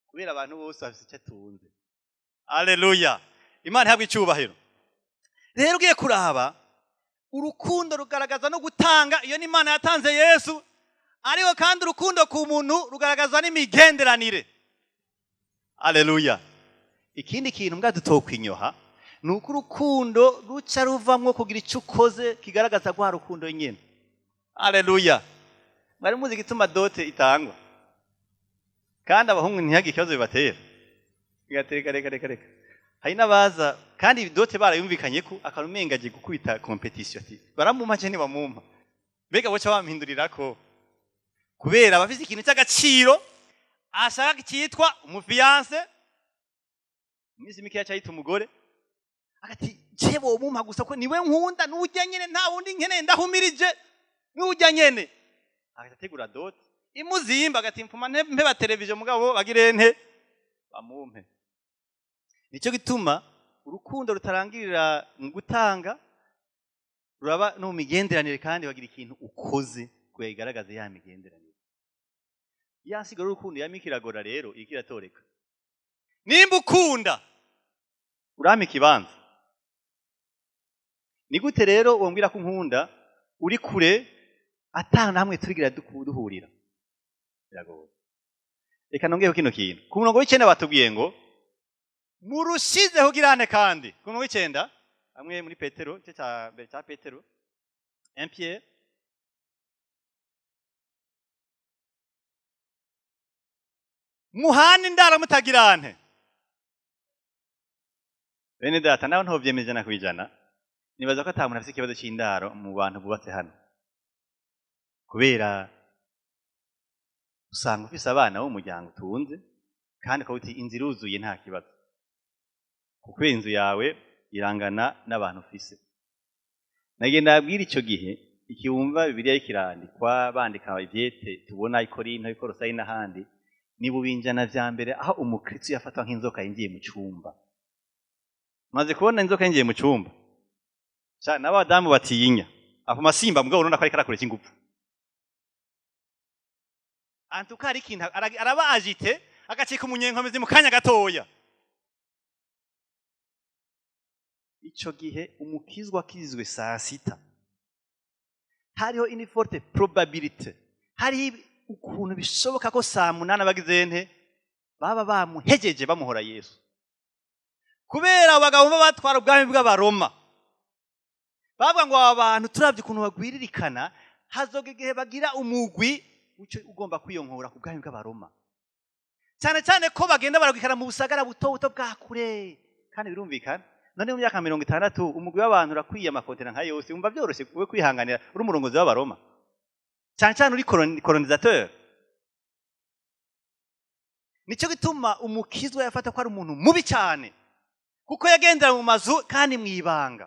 Speaker 1: kubera abantu bose bafise icyo atunze. Aleluya, Imana ihabwa icyubahiro. Rero ugiye kuraba, urukundo rugaragaza no gutanga. Iyo ni Imana yatanze Yesu. Ariko kandi urukundo ku muntu rugaragaza n'imigenderanire. Aleluya. Ikindi kintu mbwa dutokwinyoha ni uko urukundo ruca ruvamwo kugira icyo ukoze kigaragaza rwa rukundo nyine. Aleluya. Mwari muzi igituma dot itangwa kandi abahungu ntihagire ikibazo bibatera? Bigatera reka reka reka. Hari n'abaza kandi dot barayumvikanye ko akantu umenga agiye gukubita compétition, ati baramumpa cyangwa ntibamumpa, mbega boca bampindurirako, kubera abafite ikintu cy'agaciro ashaka cyitwa umu fiancé, iminsi mikeya cyahita umugore, agati je bomumpa gusa ko niwe nkunda, nujya nyene, nta wundi nkeneye, ndahumirije nujya nyene. Agahita ategura dot imuzimba, agati mpuma mpeba televiziyo, mugabo bagire nte bamumpe. Nicyo gituma urukundo rutarangirira mu gutanga, ruraba no mu migenderanire, kandi bagira ikintu ukoze kugira igaragaze ya migenderanire. Ya nsigo y'urukundo yama ikiragora rero, iriko iratoreka. Nimba ukunda, urampa ikibanza. Ni gute rero wombwira ko unkunda uri kure, ata namwe turigira duhurira? Biragoye. Reka nongeyeho kino kintu. Ku murongo w'9 batubwiye ngo murushize kugirane. Kandi ku murongo w'9 hamwe muri Petero, igice cya mbere cya Petero, 1 Pierre, muhana indaro mutagirante. Bene data, nawe ntovyemeza 100%. Nibaza ko ata muntu afise ikibazo c'indaro mu bantu bubatse hano, kubera usanga ufise abana bo mu muryango utunze, kandi ukaba uti inzu iruzuye, nta kibazo, kuko inzu yawe irangana n'abantu ufise. Nagenda nabwira ico gihe ikiwumva Bibiliya ikirandikwa, bandika ivyete tubona i Korinto, i Kolosayi n'ahandi. Ni bubinjana vya mbere aho umukristo yafatwa nk'inzoka yinjiye mu cyumba. Maze kubona inzoka yinjiye mu cyumba, sha n'abadamu batinya apo masimba, mugabo urabona ko ariko arakoresha ingufu. Antuka hari ikintu araba agité, agacika umunyenkomezi mu kanya gatoya. Ico gihe umukizwa akizwe saa sita, hariho une forte probabilité, hariho ukuntu bishoboka ko saa munani abagize nte baba bamuhejeje, bamuhora Yesu, kubera abagabo baba batwara ubwami bw'Abaroma bavuga ngo aba bantu turavye ukuntu bagwiririkana, hazoga igihe bagira umugwi uco ugomba kwiyonkora ku bwami bw'Abaroma, cyane cyane ko bagenda baragwikana mu busagara buto buto bwa kure. Kandi birumvikana, none mu myaka 60 umugwi w'abantu urakwiye ama continents nka yose, wumva byoroshe we kwihanganira uri umurongozi w'Abaroma, cyane cyane uri colonisateur? Nicyo gituma umukizwa yafata ko ari umuntu mubi cyane, kuko yagendera mu mazu kandi mu ibanga.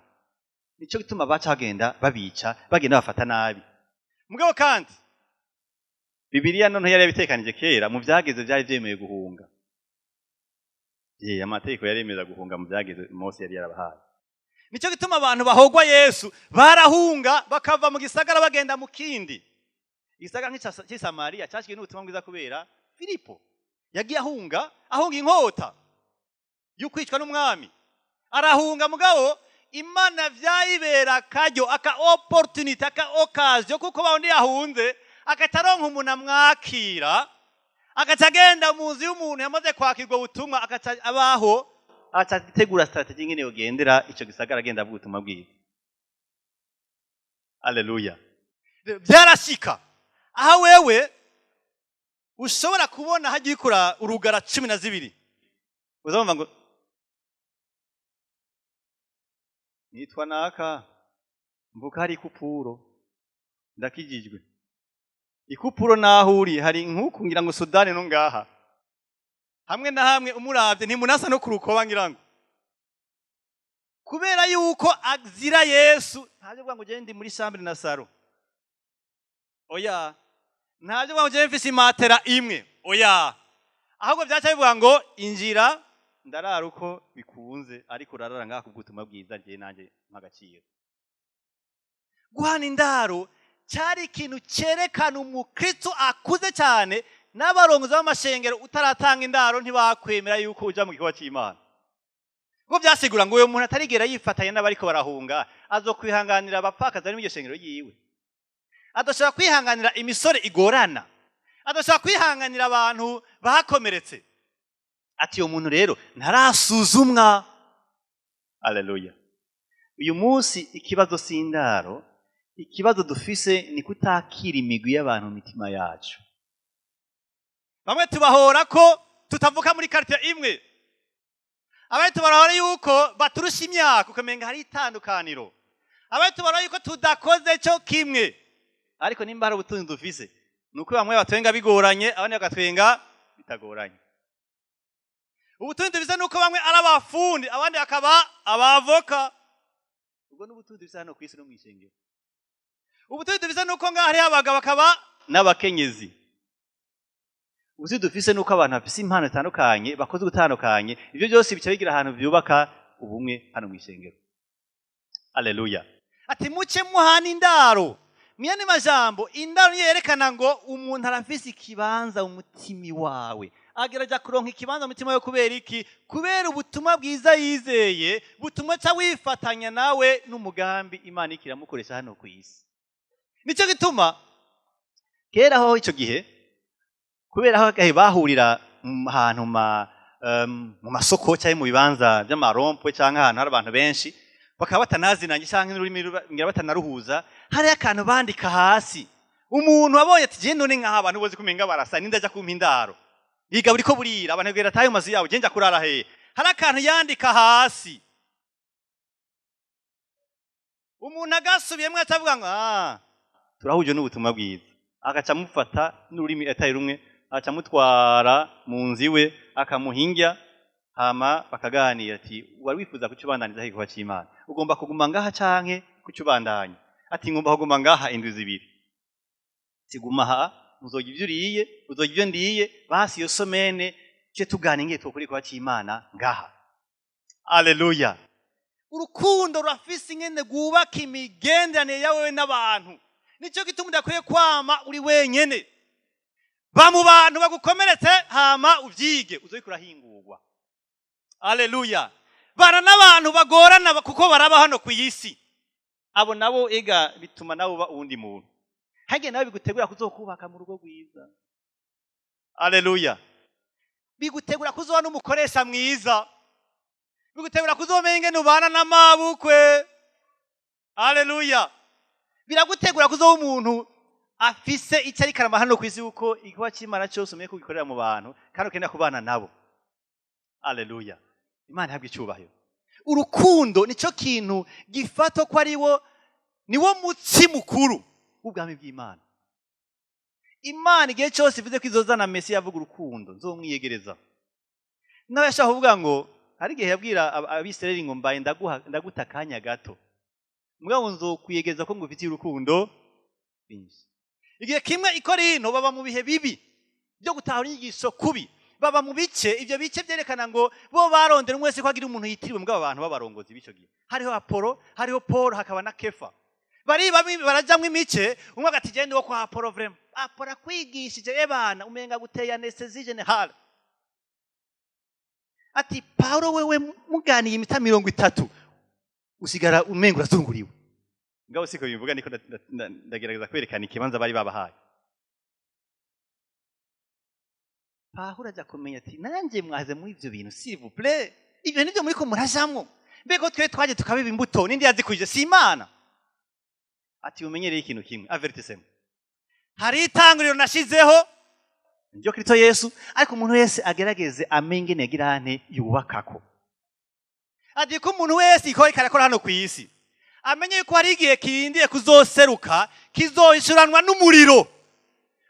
Speaker 1: Nicyo gituma baca bagenda babica, bagenda bafata nabi. Mugabo kandi Bibiliya noneho yari yabitekanije kera, mu byageze byari byemewe guhunga. Ye, amategeko yaremeza guhunga mu byageze Mose yari yarabahaye. Nicyo gituma abantu bahogwa Yesu barahunga, bakava mu gisagara bagenda mu kindi igisagara nk'icya Samariya cyashyizwe n'ubutumwa bwiza kubera Filipo. Yagiye ahunga, ahunga inkota yo kwicwa n'umwami, arahunga. Mugabo Imana vyayibera akaryo, aka opportunité, aka occasion, kuko bawundi yahunze agaca aronka umuntu amwakira, agaca agenda mu nzu y'umuntu yamaze kwakirwa ubutumwa, agaca abaho, agaca ategura stratégie ingene yogendera ico gisagara, agenda avuga ubutumwa bwiza. Aleluya! Byarashika aho wewe ushobora kubona hagiye ikora urugara 12, uzamva ngo nitwa naka, mvuka hari ikupuro, ndakijijwe. Ikupuro naho uri hari nkuku ngira ngo Sudani no ngaha hamwe na hamwe, umuravye ntimunasa no kurukoba, ngira ngo kubera yuko azira Yesu. Ntabyo kuvuga ngo ugende ndi muri chambre na salon, oya. Ntabyo kuvuga ngo ugende mfise imatera imwe, oya. Ahubwo byaca bivuga ngo injira, ndarara uko bikunze, ariko urarara ngaha kubw'ubutumwa bwiza, njye nanjye mpagaciro. Guhana indaro cyari ikintu cyerekana umukristo akuze cyane. N'abarongozi b'amashengero, utaratanga indaro ntibakwemera yuko uja mu gikorwa cy'Imana, kuko byasigura ngo uyu muntu atarigera yifatanya n'abariko barahunga, azokwihanganira abapfakazi bari muri iryo shengero yiwe? Adashobora kwihanganira imisore igorana? Adashobora kwihanganira abantu bakomeretse? Ati uyo muntu rero ntarasuzumwa. Aleluya! Uyu munsi ikibazo si indaro, ikibazo dufise ni kutakira imigwi y'abantu mu mitima yacu. Bamwe tubahora ko tutavuka muri quartier imwe, abandi tubahora yuko baturusha imyaka, ukamenga hari itandukaniro, abandi tubahora yuko tudakoze cyo kimwe. Ariko nimba hari ubutunzi dufise, ni uko bamwe batwenga bigoranye, abandi bagatwenga bitagoranye. Ubutunzi dufise ni uko bamwe ari abafundi, abandi bakaba abavoka. Ubwo ni ubutunzi dufise hano ku isi no mw'ishengero. Ubutunzi dufise ni uko ngaho hariho abagabo bakaba n'abakenyezi. Ubutunzi dufise ni uko abantu bafise impano zitandukanye, bakoze ugutandukanye. Ibyo byose bica bigira ahantu byubaka ubumwe hano mw'ishengero. Aleluya! Ati muce muhana indaro. Mwene majambo, indaro niyo yerekana ngo umuntu arafise ikibanza mu mutima wawe. Agerageza kuronka ikibanza mu mutima we kubera iki? Kubera ubutumwa bwiza yizeye, butuma ca wifatanya nawe n'umugambi Imana ikiramukoresha hano ku isi. Nicyo gituma kera ho ico gihe, kubera aho gahe bahurira mu hantu mu masoko cyangwa mu bibanza by'amarompo cyangwa ahantu hari abantu benshi, bakaba batanazinanye cyangwa n'ururimi ngira batanaruhuza, hariyo akantu bandika hasi. Umuntu abonye ati je none nk'aha abantu bose kumenga barasa, ninde ajya kumpa indaro? Yiga buriko burira, abantu bwira atayo mazu yabo, je nja kurara hehe? Hari akantu yandika hasi, umuntu agasubiyemwo acavuga ngo ah, turahuje n'ubutumwa bwiza, agaca amufata n'ururimi atari rumwe, agaca amutwara mu nzu iwe, akamuha indya, hama bakaganira, ati wari wifuza kucubandaniza igikorwa c'Imana, ugomba kuguma ngaha canke kucubandanya? Ati ngomba kuguma ngaha indwi 2. Ati guma aha. Uzorya ivyo uriye, uzorya ivyo ndiye. Basi iyo semaine ce tugana ingene twokora igikorwa c'Imana ngaha. Aleluya! Urukundo rurafise ingene rwubaka imigenderanire yawe n'abantu. Nicyo gituma udakwiye kwama uri wenyene. Ba mu bantu bagukomeretse, hama uvyige, uzoyiko urahingurwa. Aleluya! Bana n'abantu bagorana, kuko baraba hano ku isi. Abo nabo ega bituma nawe uba uwundi muntu. Hagiye nawe bigutegura kuzokubaka mu rugo rwiza. Aleluya! Bigutegura kuzoba n'umukoresha mwiza, bigutegura kuzomenya ingene ubana n'amabukwe. Aleluya! Biragutegura kuzoba umuntu afise icyo ariko arama hano ku isi, kuko igikorwa c'Imana cyose umenye ko ugikorera mu bantu kandi ukenera kubana nabo. Aleluya! Imana ihabwa icyubahiro. Urukundo nicyo kintu gifatwa ko ari wo, niwo mutsi mukuru w'ubwami bw'Imana. Imana igihe cyose ivuze ko izozana Mesiya, yavuga urukundo nzomwiyegereza. Nawe yashaka kuvuga ngo hari igihe yabwira Abisirayeli ngo mbaye ndaguha, ndaguta akanya gato, mugabo nzokwiyegereza ko ngufitiye urukundo rwinshi. Igihe kimwe i Korinto baba mu bihe bibi byo gutahura inyigisho kubi, baba mu bice. Ibyo bice byerekana ngo bo barondera umwe wese ko agira umuntu yitiriwe. Mugabo abantu b'abarongozi b'icyo gihe, hariho Apolo, hariho Paul, hakaba na Kefa. Bariba, barajamwo imice. Umwe agati: "Genda wo kwa Apolo, vraiment Apolo akwigishije, ebana umenga guteye anesthésie générale." Ati: "Paulo wewe muganiye imita 30 usigara umenga urazunguriwe." Ngabo siko bivuga, niko ndagerageza kwerekana ikibanza bari babahaye. Pawulo aja kumenya ati: "Nanjye mwaze muri ivyo bintu, s'il vous plaît, ibyo nibyo muriko murajamwo. Mbega twe twaje tukabiba imbuto, nindi yazikwije? Si Imana?" Ati: "Umenyereye ikintu kimwe, avertissement, hari itanguriro nashizeho, niryo Kristo Yesu, ariko umuntu wese agerageze amenye ingene yagira ante yubakako." Ati ko umuntu wese ikora ariko arakora hano ku isi amenye yuko hari igihe kirindiye kuzoseruka, kizohishuranwa n'umuriro.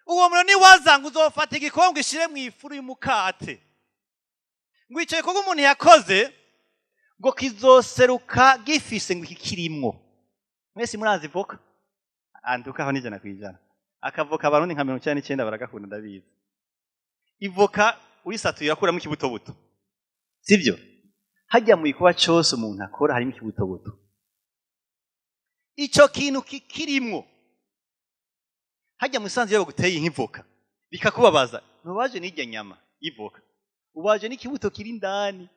Speaker 1: Uwo muriro niwaza, ngo uzofata igikombe ishire mu ifuru y'umukate, ngo ico gikorwa umuntu yakoze ngo kizoseruka gifise ngo iki kirimwo. Mwese murazi voka, anduka aho ni 100%. Akavoka Abarundi nka 99 baragakunda, ndabizi. Ivoka urisatuye urakuramo ikibutobuto, sibyo? Hajya mu gikorwa cose umuntu akora harimo ikibutobuto. Ico kintu kikirimwo hajya mu isanzu, iyo baguteye nk'ivoka bikakubabaza, ntubaje n'irya nyama y'ivoka, ubaje n'ikibuto kiri indani.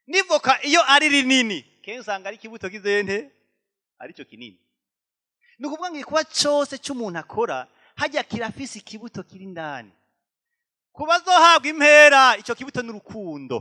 Speaker 1: N'ivoka iyo ari rinini, kenshi usanga ari ikibuto kizente aricyo kinini. Ni ukuvuga ngo igikorwa cose c'umuntu akora hajya kirafise ikibuto kiri indani. Ku bazohabwa impera, ico kibuto n'urukundo.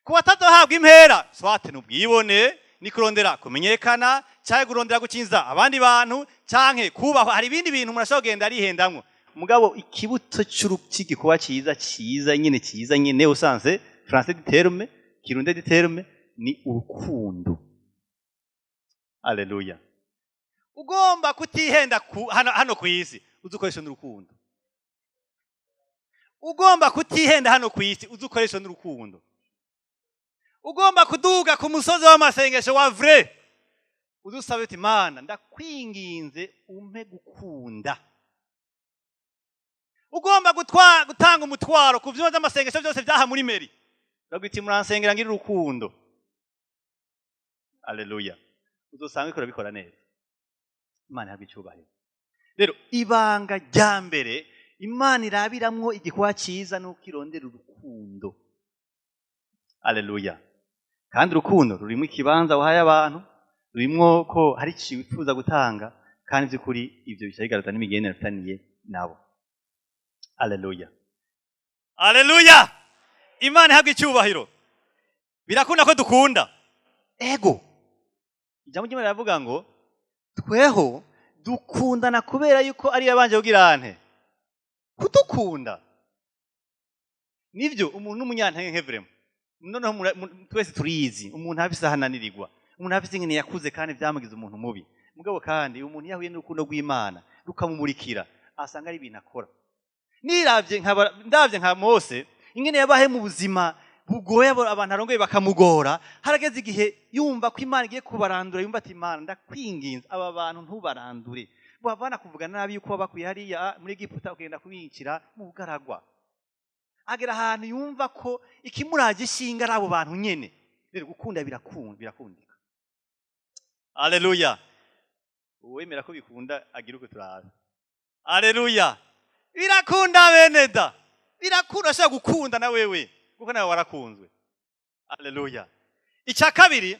Speaker 1: Ku batazohabwa impera, soit ni ubwibone, ni kurondera kumenyekana, canke kurondera gukinza abandi bantu, canke kubahwa. Hari ibindi bintu umuntu ashobora kugenda arihendamwo. Mugabo ikibuto c'igikorwa ciza, ciza nyene, ciza nyene, usanze français du terme, kirundi du terme, ni urukundo. Aleluya! Ugomba kutihenda hano ku isi, uzi ukoresha n'urukundo. Ugomba kutihenda hano ku isi, uzi ukoresha n'urukundo. Ugomba kuduga ku musozi w'amasengesho wa vrai, uzi usabe uti: "Mana, ndakwinginze umpe gukunda." Ugomba gutanga umutwaro ku vyumba vy'amasengesho byose vyaha muri mairie, uragira uti: "Muransengera ngira urukundo." Aleluya! Uzosanga uriko urabikora neza. Imana ihabwa icyubahiro. Rero ibanga rya mbere Imana irabiramwo igikorwa cyiza nuko irondera urukundo. Aleluya! Kandi urukundo rurimo ikibanza wahaye abantu, rurimwo ko hari ikintu wifuza gutanga, kandi by'ukuri ibyo bica bigaragaza n'imigenderanire ufitaniye nabo. Aleluya, aleluya! Imana ihabwa icyubahiro. Birakunda ko dukunda. Ego, ijambo ry'Imana riravuga ngo tweho dukundana kubera yuko ariyo yabanje kugira ante kudukunda. Nibyo, umuntu n'umunyantege nke vraiment. Noneho twese turizi, umuntu afise ahananirirwa, umuntu afise ingene yakuze kandi byamugize umuntu mubi. Mugabo kandi umuntu iyo ahuye n'urukundo rw'Imana rukamumurikira, asanga ari ibintu akora. Niravye nkaba ndavye nka Mose ingene yabahe mu buzima bugoye, abantu arongoye bakamugora. Harageze igihe yumva ko Imana igiye kubarandura, yumva ati: "Imana, ndakwinginze, aba bantu ntubarandure." Bavana kuvuga nabi yuko bakuye hariya muri Egiputa ukagenda kubinjira mu bugaragwa. Agera ahantu yumva ko ikimuraje ishinga ari abo bantu nyene. Rero gukunda birakunda, birakundika. Aleluya! Uwemera ko bikunda agira uko turabe. Aleluya! Birakunda bene da, birakunda. Ashobora gukunda na wewe kuko nawe warakunzwe. Aleluya! Icya kabiri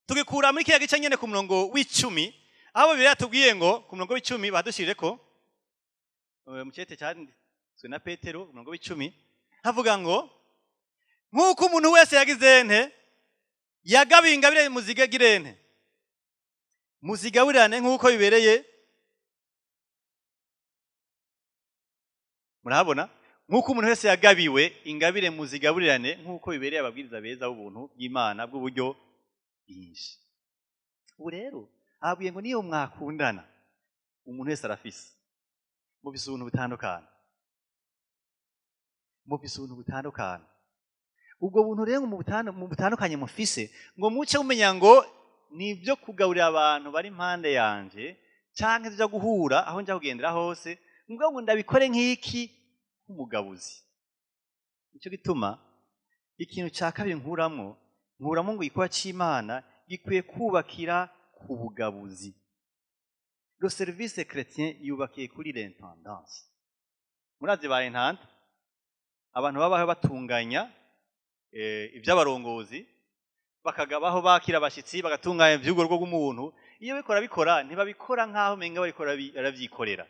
Speaker 1: tugikura muri kiriya gice nyene ku murongo w'10, aho Bibiliya tubwiye ngo ku murongo w'10 badushirire ko mu cete cyanditswe na Petero, umurongo w'10 havuga ngo: "Nk'uko umuntu wese yagize nte? Yagabiye ingabire, muzigagire nte? Muzigabirane nk'uko bibereye." Murahabona? "Nk'uko umuntu wese yagabiwe ingabire, muzigaburirane nk'uko bibereye ababwiriza beza b'ubuntu bw'Imana bw'uburyo bwinshi." Ubu rero ababwiye ngo niyo mwakundana, umuntu wese arafise, mufise ubuntu butandukana, mufise ubuntu butandukana. Ubwo buntu rero mu butandukanye mufise, ngo muce mumenya ngo ni ibyo kugaburira abantu bari impande yanje canke tuja guhura aho nja kugendera hose, mugabo ngo ndabikore nk'iki? Nk'umugabuzi. Nicyo gituma ikintu cya kabiri nkuramwo ngo igikorwa c'Imana gikwiye kubakira ku bugabuzi. Le service chrétien yubakiye kuri l'intendance. Murazi ba intendants, abantu babaho batunganya iby'abarongozi, bakagabaho bakira abashyitsi, bagatunganya iby'urwo rugo rw'umuntu. Iyo bikora bikora, ntibabikora nk'aho umenga babikora barabyikorera,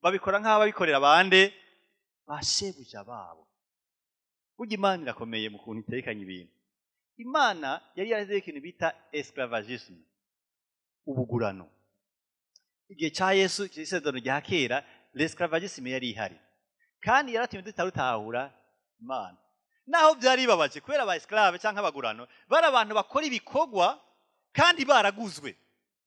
Speaker 1: babikora nk'aho babikorera bande? Ba shebuja babo. Burya Imana irakomeye mu kuntu itekanye ibintu. Imana yari yarazeho ikintu bita esclavagisme, ubugurano. Igihe cya Yesu, isezerano rya kera, l'esclavagisme yari ihari kandi yaratumye tutarutahura Imana, naho byari bibabaje, kubera aba esclave cyangwa abagurano bari abantu bakora ibikorwa kandi baraguzwe.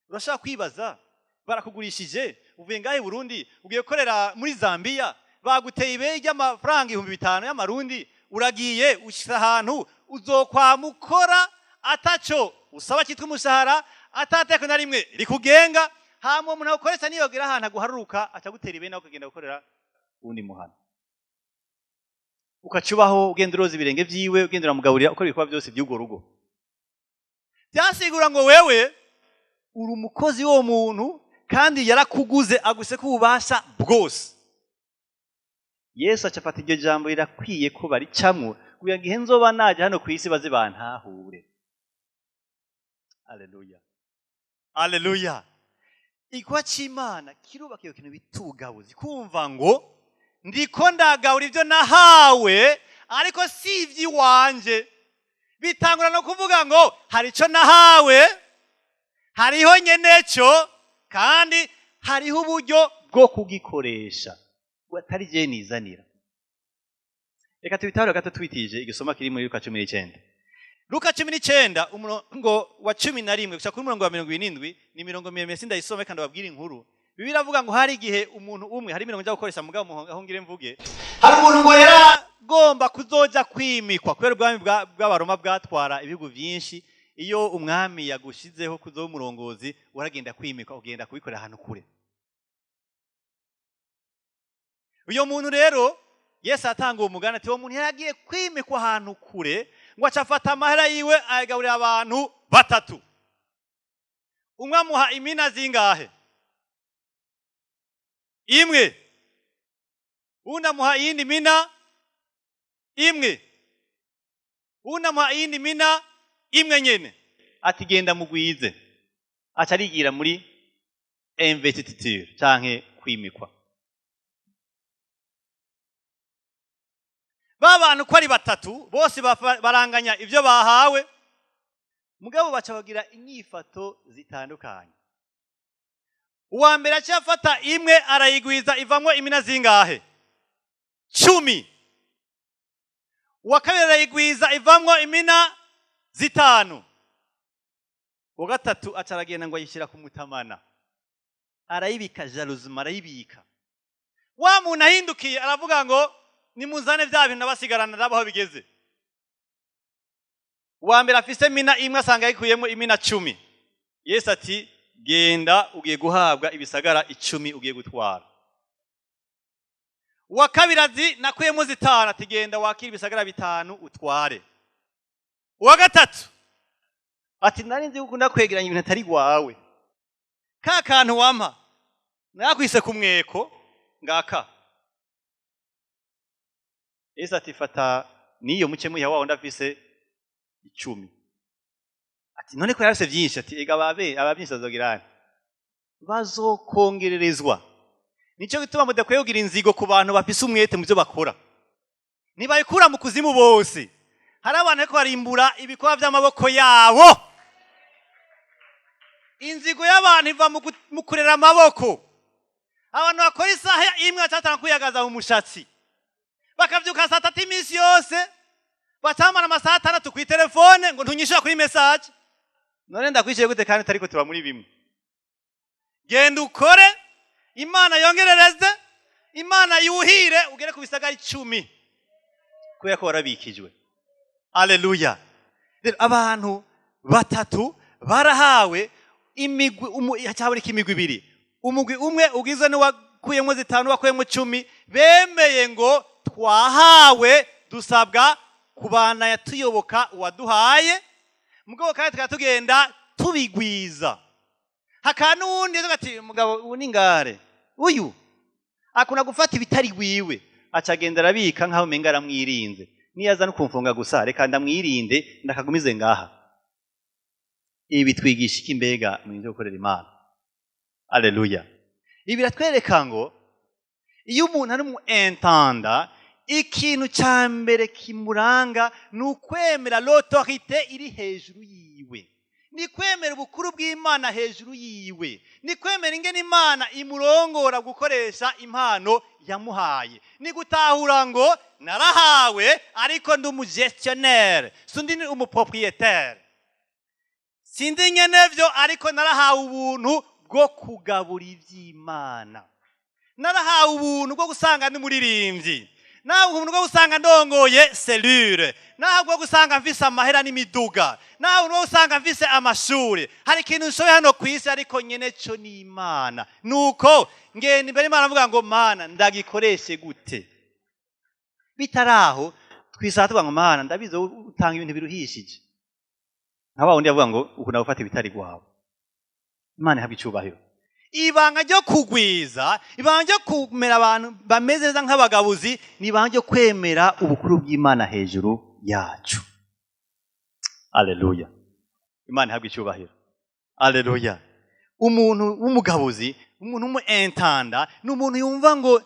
Speaker 1: Urashobora kwibaza, barakugurishije, uvuye ngahe i Burundi ugiye gukorera muri Zambiya, baguteye ibeyi ry'amafaranga 5000 y'amarundi, uragiye ushyira ahantu uzokwama ukora ataco usaba cyitwa umushahara, atateko na rimwe rikugenga. Hama uwo muntu agukoresha niyogera ahantu aguharuruka, aca agutera ibeyi, nawe ukagenda gukorera uwundi muhana, ukaca ubaho ugenda uroza ibirenge vyiwe, ugenda uramugaburira, ukora ibikorwa byose by'urwo rugo. Byasigura ngo wewe uri umukozi w'uwo muntu kandi yarakuguze, aguse ko ububasha bwose. Yesu aca afata iryo jambo, rirakwiye ko baricamwo kugira ngo ihe nzoba naje hano ku isi baze bantahure. Aleluya, aleluya! Igikorwa c'Imana kirubaka iyo kintu bita ubugabuzi, kumva ngo ndiko ndagabura ibyo nahawe, ariko si iby'iwanje. Bitangura no kuvuga ngo hari icyo nahawe, hariho nyeneco, kandi hariho uburyo bwo kugikoresha atari je nizanira. Reka tubitahure gato twitije igisoma kiri muri Luka 19. Luka 19, umurongo wa 11 gushika kuri umurongo wa 77, ni imirongo miremire, sindayisome kandi babwira inkuru. Bibiliya iravuga ngo hari igihe umuntu umwe, hari imirongo njya gukoresha, mugabo aho ngire mvuge, hari umuntu ngo yaragomba kuzoja kwimikwa, kubera ubwami bw'Abaroma bwatwara ibihugu byinshi. Iyo umwami yagushizeho kuzoba umurongozi, waragenda kwimikwa, ugenda kubikorera ahantu kure. Uyo muntu rero, Yesu atanga uwo mugani ati uwo muntu yaragiye kwimikwa ahantu kure, ngo aca afata amahera yiwe ayagaburira abantu batatu. Umwe amuha imina zingahe? Imwe. Uwundi amuha iyindi mina imwe. Uwundi amuha iyindi mina imwe nyene, ati: "Genda mugwize." Aca arigira muri investiture canke kwimikwa. Ba bantu ko ari batatu bose baranganya ibyo bahawe, mugabo baca bagira inyifato zitandukanye. Uwa mbere aciye afata imwe, arayigwiza, ivamwo imina zingahe? 10. Uwa kabiri arayigwiza, ivamwo imina 5. Uwa gatatu aca aragenda ngo ayishyira ku mutamana, arayibika, jalousement arayibika. Wa muntu ahindukiye aravuga ngo: "Nimuzane bya bintu nabasigarana, nabo aho bigeze." Uwa mbere afise mina imwe asanga yikuyemo imina 10. Yesu ati: Genda, ugiye guhabwa ibisagara 10 ugiye gutwara. Uwa kabiri ati: Nakuyemo 5. Ati: Genda wakire ibisagara 5 utware. Uwa gatatu ati: Nari nzi ko ukunda kwegeranya ibintu atari gwawe, ka kantu wampa nakwise ku mweko ngaka. Yesu ati: Fata niyo muce muyiha wa wundi afise 10. Ati: None ko yarafise vyinshi? Ati: Ega babe aba byinshi bazogirana, bazokongererezwa. Nico gituma mudakwiye kugira inzigo ku bantu bafise umwete mu byo bakora. Ntibayikura mu kuzimu bose. Hari abantu ariko barimbura ibikorwa by'amaboko yabo. Inzigo y'abantu iva mu kurera amaboko. Abantu bakora isaha imwe bacatanga kwiyagaza mu mushatsi, bakavyuka saa 3 iminsi yose, bacamara amasaha 6 kw'itelefone ngo ntunyishura kuri message. None ndakwishyuye gute kandi utariko tuba muri bimwe? Genda ukore, Imana yongerereze, Imana yuhire, ugere ku bisagara 10, kubera ko warabikijwe. Aleluya! Rero abantu batatu barahawe imigwi, cyaboneka imigwi ibiri. Umugwi umwe ugizwe n'uwakuyemo 5, wakuyemo 10, bemeye ngo twahawe, dusabwa kubandanya tuyoboka uwaduhaye, mugabo kandi tukaba tugenda tubigwiza. Hakaba n'uwundi yavuga ati: Mugabo ubu ni ngare, uyu akunda gufata ibitari gwiwe, aca agenda arabika nk'aho umenga aramwirinze. Niyo aza no kumfunga gusa, reka ndamwirinde, ndakagumize ngaha. Ibi bitwigisha iki mbega mu byo gukorera Imana? Aleluya! Ibi biratwereka ngo iyo umuntu ari umu intendant, ikintu cya mbere kimuranga ni ukwemera l'autorité iri hejuru yiwe, ni kwemera ubukuru bw'Imana hejuru yiwe, ni kwemera ingene Imana imurongora gukoresha impano yamuhaye, ni gutahura ngo narahawe ariko ndi umugestionnaire, sundi ni umupropriétaire, sindi nyenevyo, ariko narahawe ubuntu bwo kugabura ivy'Imana, narahawe ubuntu bwo gusanga ndi muririmbyi, nawe ubuntu bwo gusanga ndongoye cellule, nawe bwo gusanga mfise amahera n'imiduga, nawe ubuntu bwo gusanga mfise amashuri. Hari ikintu nshoboye hano ku isi, ariko nyene co ni Imana. Nuko ngenda imbere Imana avuga ngo: Mana, ndagikoreshe gute? Bitaraho twisaba tuvuga ngo: Mana, ndabizi wowe utanga ibintu biruhishije. Nka wa wundi yavuga ngo ukunda gufata ibitari gwawe. Imana ihabwa icubahiro. Ibanga ryo kugwiza, ibanga ryo kumera abantu bameze neza nk'abagabuzi, ni ibanga ryo kwemera ubukuru bw'Imana hejuru yacu. Aleluya! Imana ihabwa icubahiro. Aleluya! Umuntu w'umugabuzi, umuntu w'umu intendant, ni umuntu yumva ngo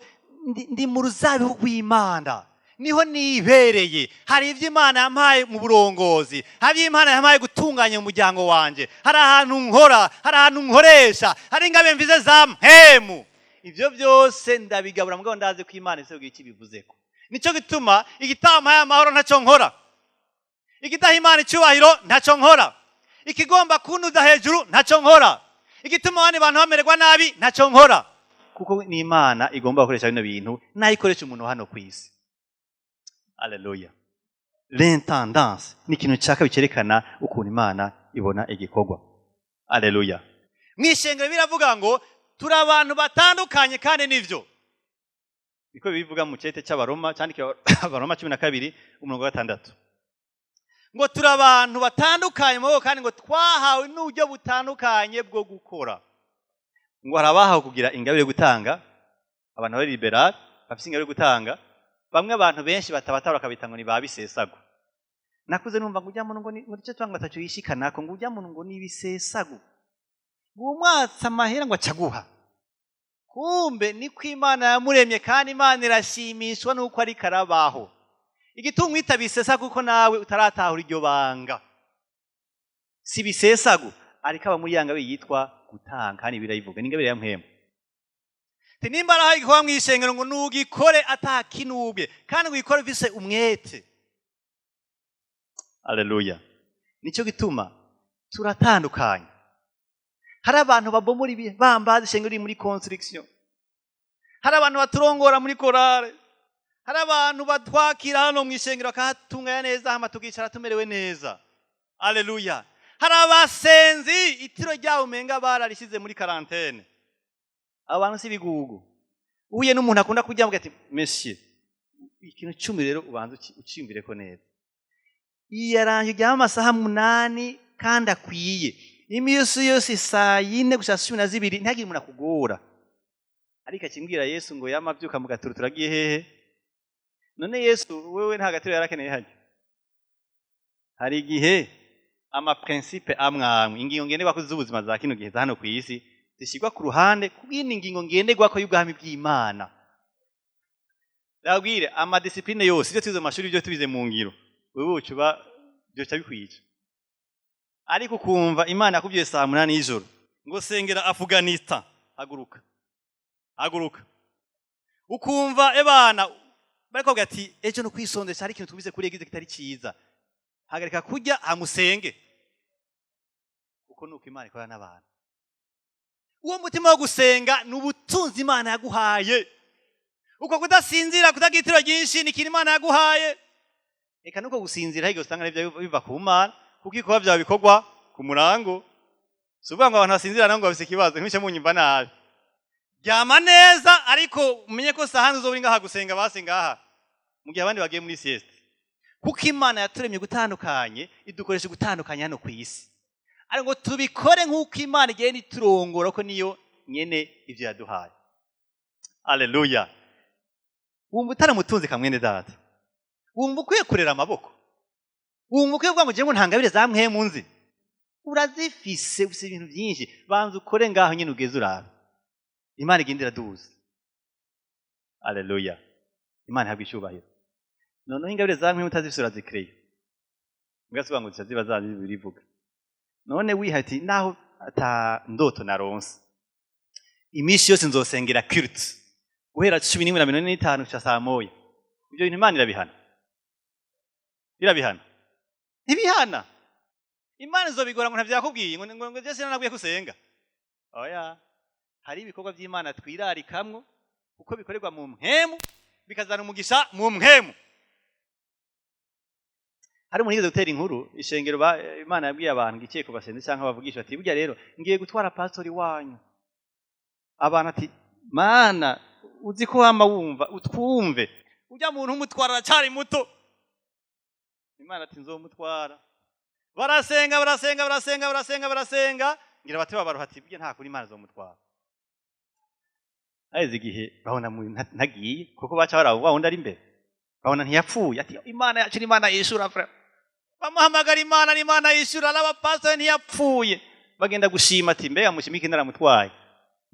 Speaker 1: ndi mu ruzabibu rw'Imana, niho nibereye. Hari ibyo Imana yampaye mu burongozi, hari ibyo Imana yampaye gutunganya mu muryango wanje, hari ahantu nkora, hari ahantu nkoresha, hari ingabe mvize za mpemu. Ibyo byose ndabigabura, mugabo ndazi ko Imana ise icyo ibivuzeko. Nicyo gituma igitampaye amahoro ntacyo nkora, igidaha Imana icyubahiro ntacyo nkora, ikigomba kunduza hejuru ntacyo nkora, igituma abandi bantu bamererwa nabi ntacyo nkora, kuko ni Imana igomba gukoresha bino bintu, nayo ikoresha umuntu hano ku isi. Aleluya! L'intendance ni ikintu nshaka bikerekana ukuntu Imana ibona igikorwa. Aleluya! Mu ishengero biravuga ngo turi abantu batandukanye, kandi nivyo niko bivuga mu cete cy'Abaroma, cyandikiwe Abaroma 12 umurongo wa 6, ngo turi abantu batandukanye mu bwoko, kandi ngo twahawe n'uburyo butandukanye bwo gukora. Ngo hari abahawe kugira ingabire yo gutanga, abantu bari libéral, bafise ingabire yo gutanga. Bamwe abantu benshi batabatara bakabita ngo ni ba bisesago. Nakuze numva ngo ujya muntu ngo ni ngo nicyo twanga ataco yishikanako, ngo ujya muntu ngo ni ibisesago, ngo umwatsa amahera ngo acaguha. Kumbe niko Imana yamuremye, kandi Imana irashimishwa nuko ariko arabaho. Igituma umwita bisesago kuko nawe utaratahura iryo banga. Si bisesago, ariko aba muri ya ngabire yitwa gutanga, kandi birayivuga ni ingabire ya mpemu. Ati nimba arahaye igikorwa mw'ishengero, ngo nugikore atakinubwe, kandi ngo ugikore ufise umwete. Aleluya! Nicyo gituma turatandukanye. Hari abantu babomora ibibambazi ishengero riri muri construction, hari abantu baturongora muri korale, hari abantu batwakira hano mu ishengero bakahatunganya neza, hama tukicara tumerewe neza. Aleluya! Hari abantu baduha ibyo kurya, hari abantu baduha Hari abasenzi itiro ryabo umenga bararishyize muri quarantaine. Abo bantu si ibigugu. Uhuye n'umuntu akunda kurya, avuga ati: "Monsieur, ikintu 10 rero ubanza uciyumvire ko neza. Iyaranje uryame amasaha 8 kandi akwiye, iminsi yose saa 4 gushika 12, ntihagire umuntu akugora." Ariko akimbwira Yesu ngo yama avyuka mu gaturu, turagiye hehe? None Yesu wewe nta gaturo yarakeneye harya? Hari igihe amaprincipe amwe amwe, ingingo ngenderwako z'ubuzima za kino gihe, za hano ku isi, zishyirwa ku ruhande kubw'indi ngingo ngenderwako y'ubwami bw'Imana. Ndabwire, amadiscipline yose, ibyo twize mu mashuri, ibyo tubize mu ngiro, wewe uca uba byoca bikwica. Ariko ukumva Imana yakubwiye saa 8 y'ijoro ngo sengera Afghanistan, haguruka, haguruka. Ukumva ebana bariko bavuga ati ejo no kwisondesha, hari ikintu twumvise kuri église kitari ciza, hagarika kurya hamusenge, kuko nuko Imana ikorana n'abantu. Uwo mutima wo gusenga ni ubutunzi Imana yaguhaye. Uko kudasinzira, kutagira itiro ryinshi, ni ikintu Imana yaguhaye. Reka nuko gusinzira hirya usanga arivyo biva ku Mana, kuko ibikorwa vyawe bikorwa ku murango. Si ukuvuga ngo abantu basinzira nabo ngo bafise ikibazo, ntimuce munyumva nabi. Ryama neza, ariko umenye ko sahani uzoba uri ngaha gusenga, basi ngaha mu gihe abandi bagiye muri sieste, kuko Imana yaturemye gutandukanye, idukoresha gutandukanye hano ku isi, ariko ngo tubikore nk'uko Imana igenda iturongora, ko niyo nyene ivyo yaduhaye. Aleluya! Wumva utaramutunze kamwene data, wumva ukwiye kurera amaboko, wumva ukwiye kuvuga ngo jewe nta ngabire za mpwemu nzi. Urazifise, ufise ibintu byinshi. Banza ukore ngaho nyine ugeze, urabe Imana igenda iraduza. Aleluya! Imana ihabwa icyubahiro. Noneho ingabire za mpwemu utazifise, urazikireye, mugasubiza ngo zica ziba zazi birivuga. None wihati naho ata ndoto naronse, iminsi yose nzosengera culte guhera 11:45 gushika saa 1. Ibyo bintu Imana irabihana? Irabihana? Ntibihana. Imana izobigora ngo ntavyakubwiye, ngo je sinanabwiye ko usenga. Oya, hari ibikorwa by'Imana twirarikamwo kuko bikorerwa mu mpwemu, bikazana umugisha mu mpwemu. Hari umuntu yigeze gutera inkuru ishengero, Imana yabwiye abantu ngo ikiye kubasenze cyangwa bavugisha, ati: "Burya rero ngiye gutwara pastori wanyu." Abantu ati: "Mana, uzi ko wama wumva utwumve, ujya muntu umutwara aracyari muto." Imana ati: "Nzomutwara." Barasenga, barasenga, barasenga, barasenga, barasenga, ngira bate babaruha, ati: "Burya nta kuri, Imana izomutwara." Haheze igihe babona ntagiye, kuko baca baraba wa wundi ari imbere, babona ntiyapfuye. Ati: "Imana yacu ni Imana yishura frère." Bamuhamagara, Imana ni Imana yishura, araba pastor ntiyapfuye. Bagenda gushima, ati: "Mbega mushimike, naramutwaye."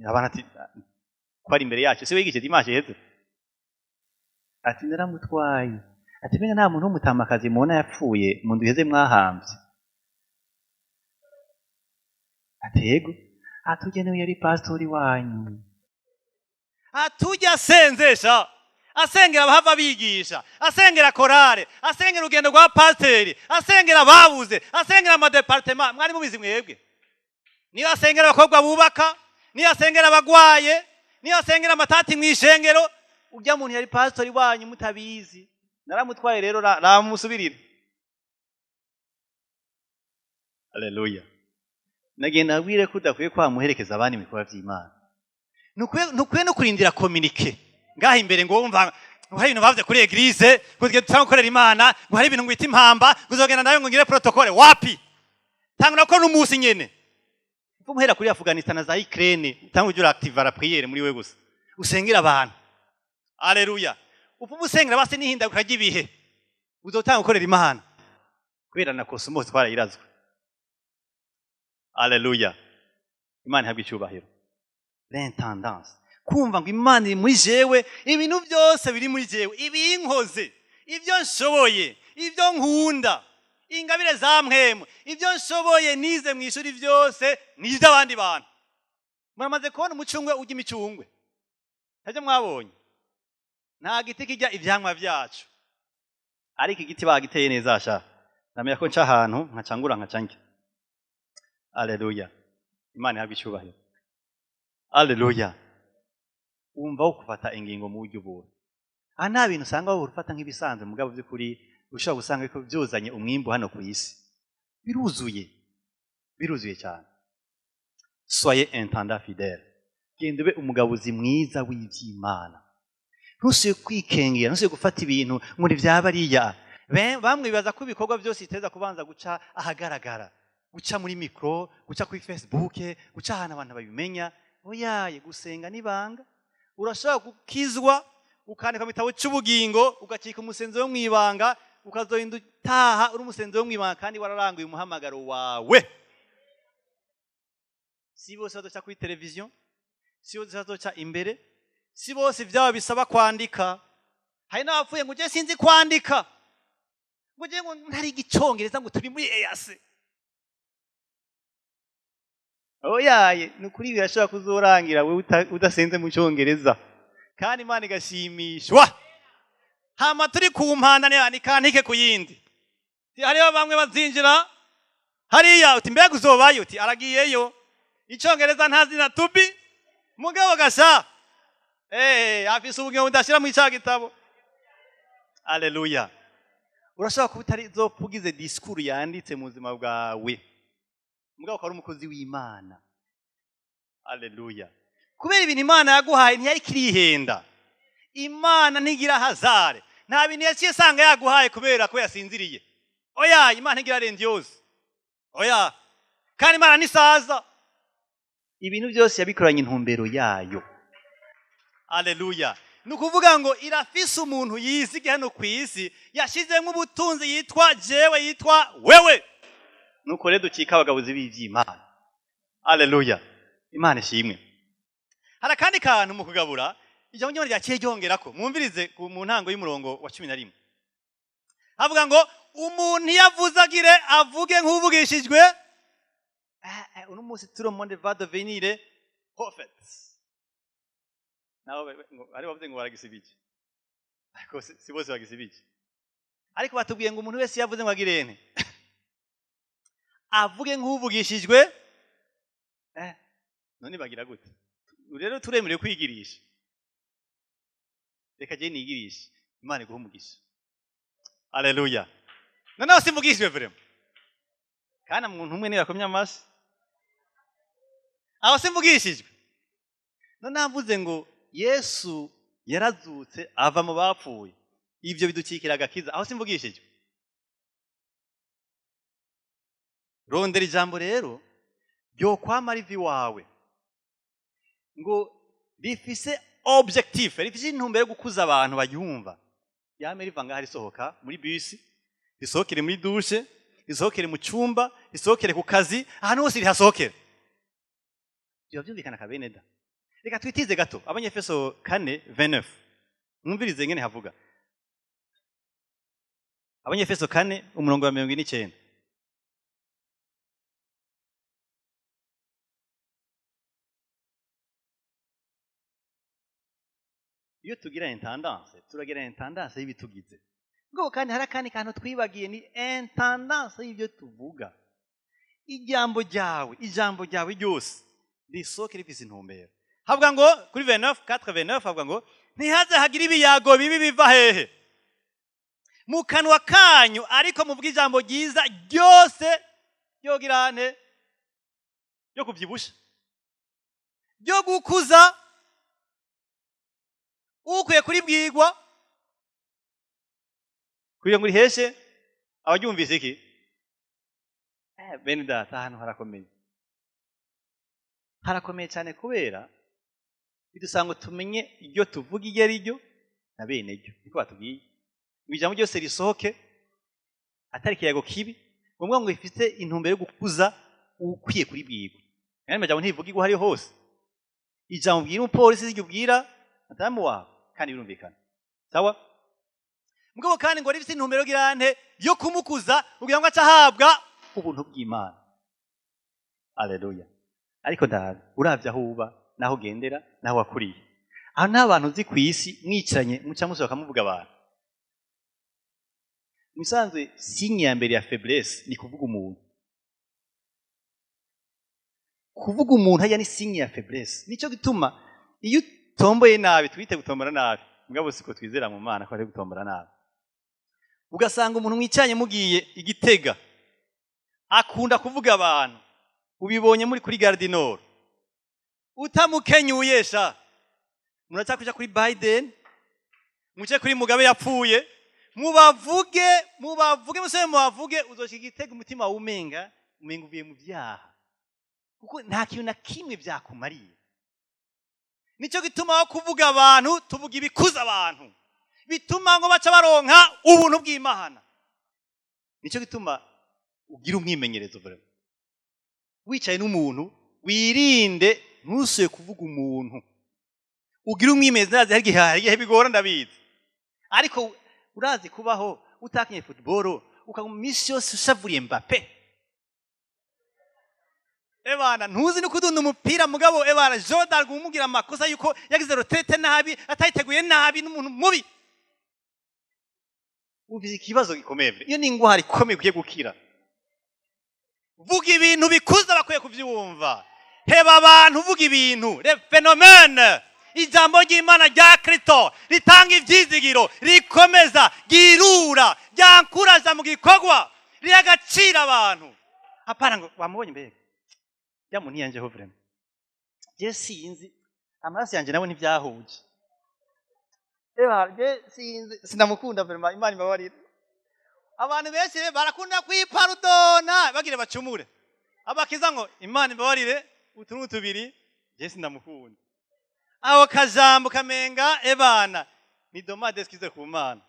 Speaker 1: Abantu ati: "Ko ari imbere yacu, si we yigishe dimanche heze?" Ati: "Naramutwaye." Ati: "Mbega nta muntu w'umutamakazi mubona yapfuye mu ndwi iheze mwahambye?" Ati: "Yego." Ati: "Ujya niwe yari pastori wanyu." Atujya asenzesha, asengera abahava bigisha, asengera korale, asengera urugendo rwa pasiteri, asengera ababuze, asengera amadépartement. Mwari mubizi mwebwe? Niyo asengera abakobwa bubaka, niyo asengera abagwaye, niyo asengera amatati mu ishengero. Ujya muntu yari pastori wanyu mutabizi. Naramutwaye rero, ramusubirire. Aleluya! Nagenda abwire ko udakwiye kwamuherekeza abandi mu bikorwa by'Imana. Ntukwiye no kurindira communiqué ngaha imbere ngo wumva ngo hari ibintu bavuze kuri église, ngo tugende dutange gukorera Imana, ngo hari ibintu ngo bita impamba, ngo uzogenda nawe ngo ngire protocole. Wapi, tangura ko n'umunsi nyene uva muhera kuri Afghanistan na za Ukraine, utanga ujya uraactiva la prière muri we gusa, usengera abantu. Aleluya! Upfa usengera basi n'ihindaguka ry'ibihe, uzotanga gukorera Imana kubera na cosmos twarayirazwe. Aleluya! Imana ihabwa icyubahiro. L'intendance, kumva ngo Imana iri muri jewe, ibintu byose biri muri jewe, ibinkoze, ibyo nshoboye, ibyo nkunda, ingabire za mpwemu, ibyo nshoboye nize mu ishuri, byose ni iby'abandi bantu. Muramaze kubona umucungwe ujya imicungwe? Ntabyo mwabonye? Nta giti kijya ivyamwa vyacu, ariko igiti bagiteye neza sha, ndamenya ko nca ahantu nkacangura nkaca ndya. Aleluya! Imana ihabwa icyubahiro. Aleluya! Wumva wo gufata ingingo mu buryo ubuntu. Aha nta bintu usanga wowe ufata nk'ibisanzwe, mugabo by'ukuri ushobora gusanga ko byuzanye umwimbu hano ku isi, biruzuye. Biruzuye cyane. Soyez intendant fidèle, genda ube umugabuzi mwiza w'iby'Imana. Ntusuye kwikengera, ntusuye gufata ibintu ngo ntibyaba ariya. Bamwe bibaza ko ibikorwa byose biteza kubanza guca ahagaragara, guca muri micro, guca kuri Facebook, guca ahantu abantu babimenya. Oyaye, gusenga n'ibanga. Urashobora gukizwa, ukandika mu gitabo cy'ubugingo, ugacika umusenzi wo mu ibanga, ukazorinda utaha uri umusenzi wo mu ibanga kandi wararanguye umuhamagaro wawe. Si bose bazoca kuri televiziyo, si bose bazoca imbere, si bose ibyabo bisaba kwandika. Hari n'abapfuye ngo ujye sinzi kwandika, ngo ujye ngo ntari igicongereza, ngo turi muri EAC. Oyaye, ni ukuri birashobora kuzorangira wewe udasenze mu cyongereza kandi Imana igashimishwa. Hama turi ku mpanda nikantike ku yindi. Hariho bamwe bazinjira hariya, uti mbega uzobayo? Uti aragiyeyo, icyongereza ntazi na tubi, mugabo gasha afise ubugingo budashira mu cya gitabo. Aleluya. Urashobora kuba utari ugize discours yanditse mu buzima bwawe, mugabo ukaba ari umukozi w'Imana. Aleluya. Kubera ibintu Imana yaguhaye, ntiyari kirihenda. Imana ntigira hasard. Nta bintu yaciye isanga yaguhaye kubera ko yasinziriye. Oya, Imana ntigira rendiose. Oya, kandi Imana ntisaza. Ibintu byose yabikoranye intumbero yayo. Aleluya. Ni ukuvuga ngo irafise umuntu yizige hano ku isi yashizemo ubutunzi, yitwa jewe, yitwa wewe. Nuko rero dukika abagabuzi b'iby'Imana. Aleluya, Imana ishimwe. Hari akandi kantu mu kugabura, ijambo ry'Imana ryaciye ryongerako. Mwumvirize mu ntango y'umurongo wa 11, havuga ngo umuntu iyo avuze agire avuge nk'uvugishijwe. Uno munsi tout le monde va devenir prophète. Nabo ari bavuze ngo baragisibije, ariko si bose bagisibije. Ariko batubwiye ngo umuntu wese yavuze ngo agirene avuge nk'uvugishijwe. None bagira gute rero? Turemerewe kwigirisha. Reka je nigirishe, Imana iguhe umugisha. Aleluya. Noneho simvugishijwe vraiment, kandi umuntu umwe niwe yakomye amashyi. Aho simvugishijwe. None mvuze ngo Yesu yarazutse ava mu bapfuye, ibyo bidukikira agakiza, aho simvugishijwe? Rondera ijambo rero ryokwama riva iwawe, ngo rifise objectif, rifise intumbero yo gukuza abantu bayumva. Yame riva ngaha risohoka muri bisi, risohokere muri douche, risohokere mu cyumba, risohokere ku kazi, ahantu hose rihasohokere. Biba byumvikana kabeneda. Reka twitize gato Abanyefeso 4:29, mwumvirize ngene havuga. Abanyefeso 4 umurongo wa 49. Iyo tugira intendance, turagira intendance y'ibitugize. Ngo kandi hari akandi kantu twibagiye, ni intendance y'ibyo tuvuga. Ijambo ryawe, ijambo ryawe ryose risohoke rifise intumbero. Havuga ngo kuri 29, 4:29, havuga ngo ntihaze hagira ibiyago bibi biva hehe mu kanwa kanyu, ariko muvuge ijambo ryiza ryose ryogirane, ryo kuvyibusha, ryo gukuza ukwiye kuribwirwa, kugira ngo riheshe abaryumvise iki. Bene data, ahantu harakomeye, harakomeye cyane, kubera bidusanga ngo tumenye iryo tuvuga iryo ari ryo na bene ryo. Niko batubwiye ngo ijambo ryose risohoke atari ikiyago kibi, ngombwa ngo rifite intumbero yo gukuza ukwiye kuribwirwa. Kandi amajambo ntivugirwa hariho hose. Ijambo ubwira umupolisi siryo ubwira madamu wawe, kandi birumvikana. Sawa? Mugabo kandi ngo rifite intumbero girante yo kumukuza, kugira ngo ace ahabwa ubuntu bw'Imana. Aleluya. Ariko ndabe uravye aho uba, naho ugendera, naho wakuriye, aho nta bantu uzi ku isi mwicaranye muca musohoka muvuga abantu. Musanzwe signe ya mbere ya faiblesse ni kuvuga umuntu. Kuvuga umuntu hariya ni signe ya faiblesse. Nico gituma iyo utomboye nabi, twite gutombora nabi, mugabo siko twizera mu Mana ko ari gutombora nabi, ugasanga umuntu mwicaranye mugiye igitega akunda kuvuga abantu. Ubibonye muri kuri Gare du Nord, utamukenyuye sha, muraca kuja kuri Biden, muce kuri Mugabe yapfuye, mubavuge, mubavuge, musebe mubavuge. Uzoshika igitego umutima wumenga umenga uvuye mu vyaha, kuko nta kintu na kimwe vyakumariye. Nico gituma aho kuvuga abantu tuvuga ibikuza abantu, bituma ngo baca baronka ubuntu bw'Imana. Nico gituma ugira umwimenyerezo vraiment. Wicaye n'umuntu, wirinde, ntusuye kuvuga umuntu, ugira umwimenyerezo. Ndazi hari igihe bigora, ndabizi, ariko urazi kubaho utakinye football, ukaguma iminsi yose ushavuriye Mbappe. Ebana, ntuzi no kudunda umupira, mugabo ebana Jordan umugira amakosa yuko yagize retraite nabi, atayiteguye nabi, n'umuntu mubi. Ufise ikibazo gikomeye. Iyo ni ingwara ikomeye ukwiye gukira. Vuga ibintu bikuza, bakwiye kuvyumva. Heba abantu, vuga ibintu, le phénomène, ijambo ry'Imana rya Kristo ritanga ivyizigiro, rikomeza, ryirura, ryankuraza mu gikorwa, riha agaciro abantu. Hapana ngo wamubonye mbega ya muntu yanjeho. Vraiment, je sinzi, amaraso yanje nawe ntivyahuje. Eba je sinzi, sinamukunda vraiment, Imana imbabarire. Abantu benshi rero barakunda kwiparudona bagire bacumure, abakiza ngo Imana imbabarire utu n'utubiri, je sindamukunda. Aho kajambo kamenga ebana ni demande d'excuse ku Mana.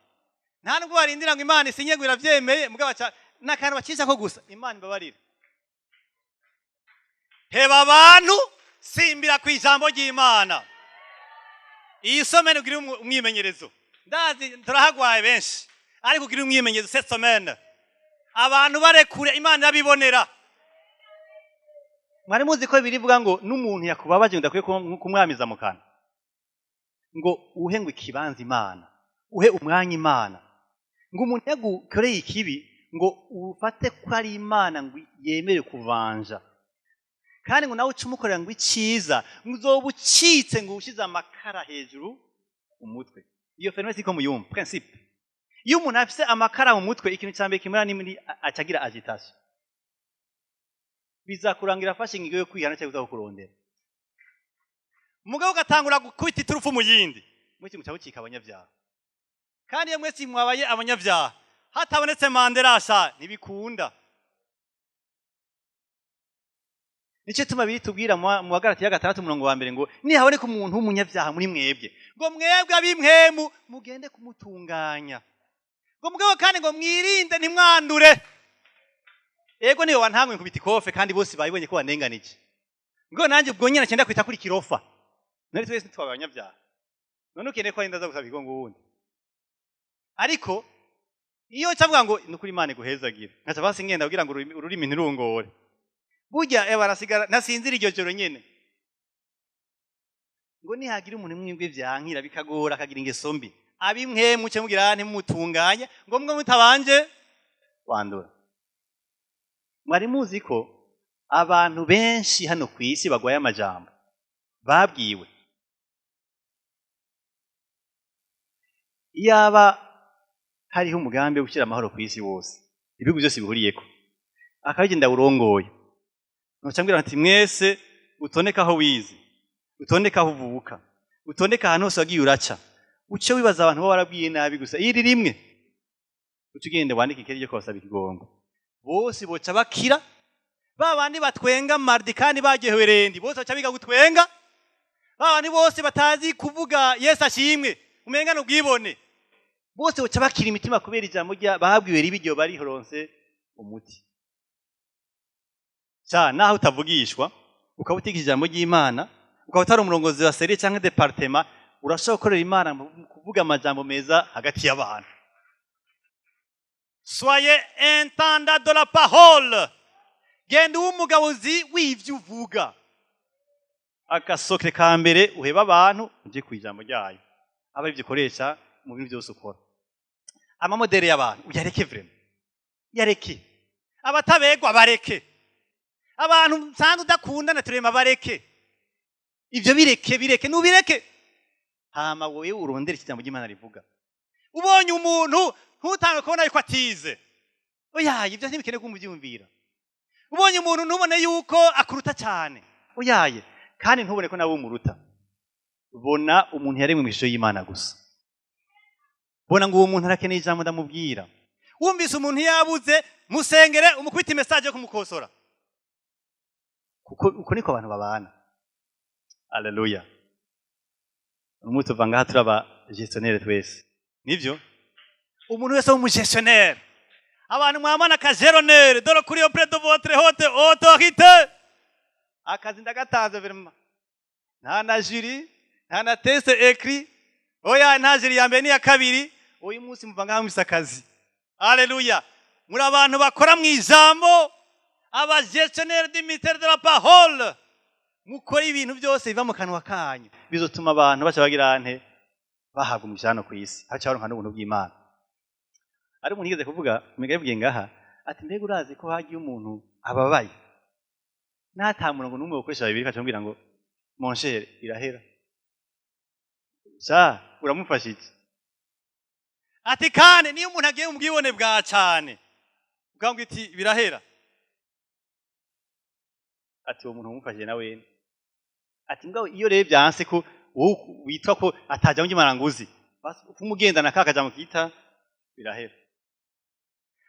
Speaker 1: Nta nubwo barindira ngo Imana isinye ngo iravyemeye, mugabo baca n'akantu bacisha ko gusa, Imana imbabarire. Heba abantu, simbira ku ijambo ry'Imana. Iyi semaine ugire umwimenyerezo. Ndazi turahagwaye benshi, ariko ugire umwimenyerezo cette semaine. Abantu barekure, Imana irabibonera. Mwari muzi ko birivuga ngo n'umuntu yakubabaje udakwiye kumwamiza mu kanwa, ngo uhe ngo ikibanza Imana, uhe umwanya Imana, ngo umuntu yagukoreye ikibi, ngo ufate ko ari Imana ngo yemere kuvanja, kandi ngo nawe uce umukorera ngo iciza, ngo uzoba ucitse, ngo ushize amakara hejuru umutwe. Iyo phénomène siko muyumva? Principe, iyo umuntu afise amakara mu mutwe, ikintu cya mbere kimera ni muri acagira agitation. Bizakurangira afashe ingingo yo kwihana cyangwa kuza kukurondera, mugabo ugatangura gukubita iturufu mu yindi, mwese muca bucika abanyabyaha. Kandi iyo mwese mwabaye abanyabyaha hatabonetse manderasha, ntibikunda. Nicyo tuma bitubwira mu Bagalatiya 6 umurongo wa 1 ngo nihaboneka umuntu w'umunyabyaha muri mwebwe, ngo mwebwe ab'impwemu mugende kumutunganya, ngo mugabo kandi ngo mwirinde ntimwandure. Ego, niwe wantangwe nkubita ikofe, kandi bose babibonye ko wanenganije, ngo nanjye ubwo nyine cyenda kwita kuri kirofa. Nari twese ntitwabaye abanyabyaha? None ukeneye ko arinda aza gusaba igongo wundi? Ariko iyo cavuga ngo ni ukuri, Imana iguhezagire, nkaca basi ngenda kugira ngo ururimi ntirungore. Burya barasigara ntasinzira iryo joro nyene. Ngo nihagira umuntu mwebwe vyankira bikagora, akagira ingeso mbi, abimwe muce mugira ntimutunganye, ngo mwe mutabanje kwandura. Mwari muzi ko abantu benshi hano ku isi bagwaye amajambo babwiwe? Iyaba hariho umugambi wo gushyira amahoro ku isi wose, ibihugu byose bihuriyeko, akabigenda urongoye, noca mbwira nti mwese utondeke aho wize, utondeke aho uvuka, utondeke ahantu hose wagiye uraca, uce wibaza abantu bo warabwiye nabi gusa iri rimwe, uce ugende wandike ikeri ryo kubasaba ikigongo. Bose boca bakira. Ba bandi batwenga mardi kandi baryohewe lundi, bose baca biga gutwenga. Ba bandi bose batazi kuvuga Yesu ashimwe, umenga n'ubwibone, bose boca bakira imitima kubera ijambo rya babwiwe ribi iryo barihoronse umuti. Ca naho utavugishwa, ukaba utiga ijambo ry'Imana, ukaba utari umurongozi wa cellule cyangwa département, urashobora gukorera Imana mu kuvuga amajambo meza hagati y'abantu. Soyez intendant de la parole. Genda ube umugabuzi w'ivyo uvuga. Agasokre ka mbere, uheba abantu, uje ku ijambo ryayo, aba arivyo ukoresha mu bintu byose ukora. Amamodèles y'abantu uyareke, vraiment yareke. Abatabegwa bareke. Abantu nsanzwe udakundana turema bareke. Ivyo bireke, bireke, nubireke. Hama wowe urondere ijambo ry'Imana rivuga. Ubonye umuntu, ntutange kubona yuko atize. Oya, ibyo ntibikeneye kumubyumvira. Ubonye umuntu, ntubone yuko akuruta cyane, oyaye, kandi ntubone ko nawe umuruta. Bona umuntu yaremwe mu ishusho y'Imana gusa. Bona ngo uwo muntu arakeneye ijambo ndamubwira. Wumvise umuntu yabuze, musengere, umukubite message yo kumukosora, kuko uko niko abantu babana. Aleluya! Umunsi tuva ngaha turaba gestionnaire twese, nivyo? Umuntu wese w'umugestionnaire, abantu mwamana akageronere dore kuri auprès de votre haute autorité. Akazi ndagatanze vraiment, nta na jury, nta na test écrit, oya, nta jury ya mbere n'iya kabiri. Uyu munsi muva ngaha mufise akazi. Aleluya! Muri abantu bakora mu ijambo, aba gestionnaire du ministère de la parole. Mukora ibintu byose biva mu kanwa kanyu, bizotuma abantu baca bagira nte? Bahabwa umugisha hano ku isi, haca baronka n'ubuntu bw'Imana. Ari umuntu yigeze kuvuga, umenga yabivugiye ngaha, ati: "Mbega urazi ko hagiye umuntu ababaye n'ata murongo n'umwe wokoresha babiri, kaca ambwira ngo mon cher, irahera sha, uramufasha iki?" Ati: "Kandi niyo umuntu agiye mu bwibone bwa cane, ukambwira iti birahera," ati, "uwo muntu umufashije na wene." Ati: "Mbwa iyo rero byanse ko wowe witwa ko ataja mu Imana nguzi, basi kumugendana ka kajambo kita birahera."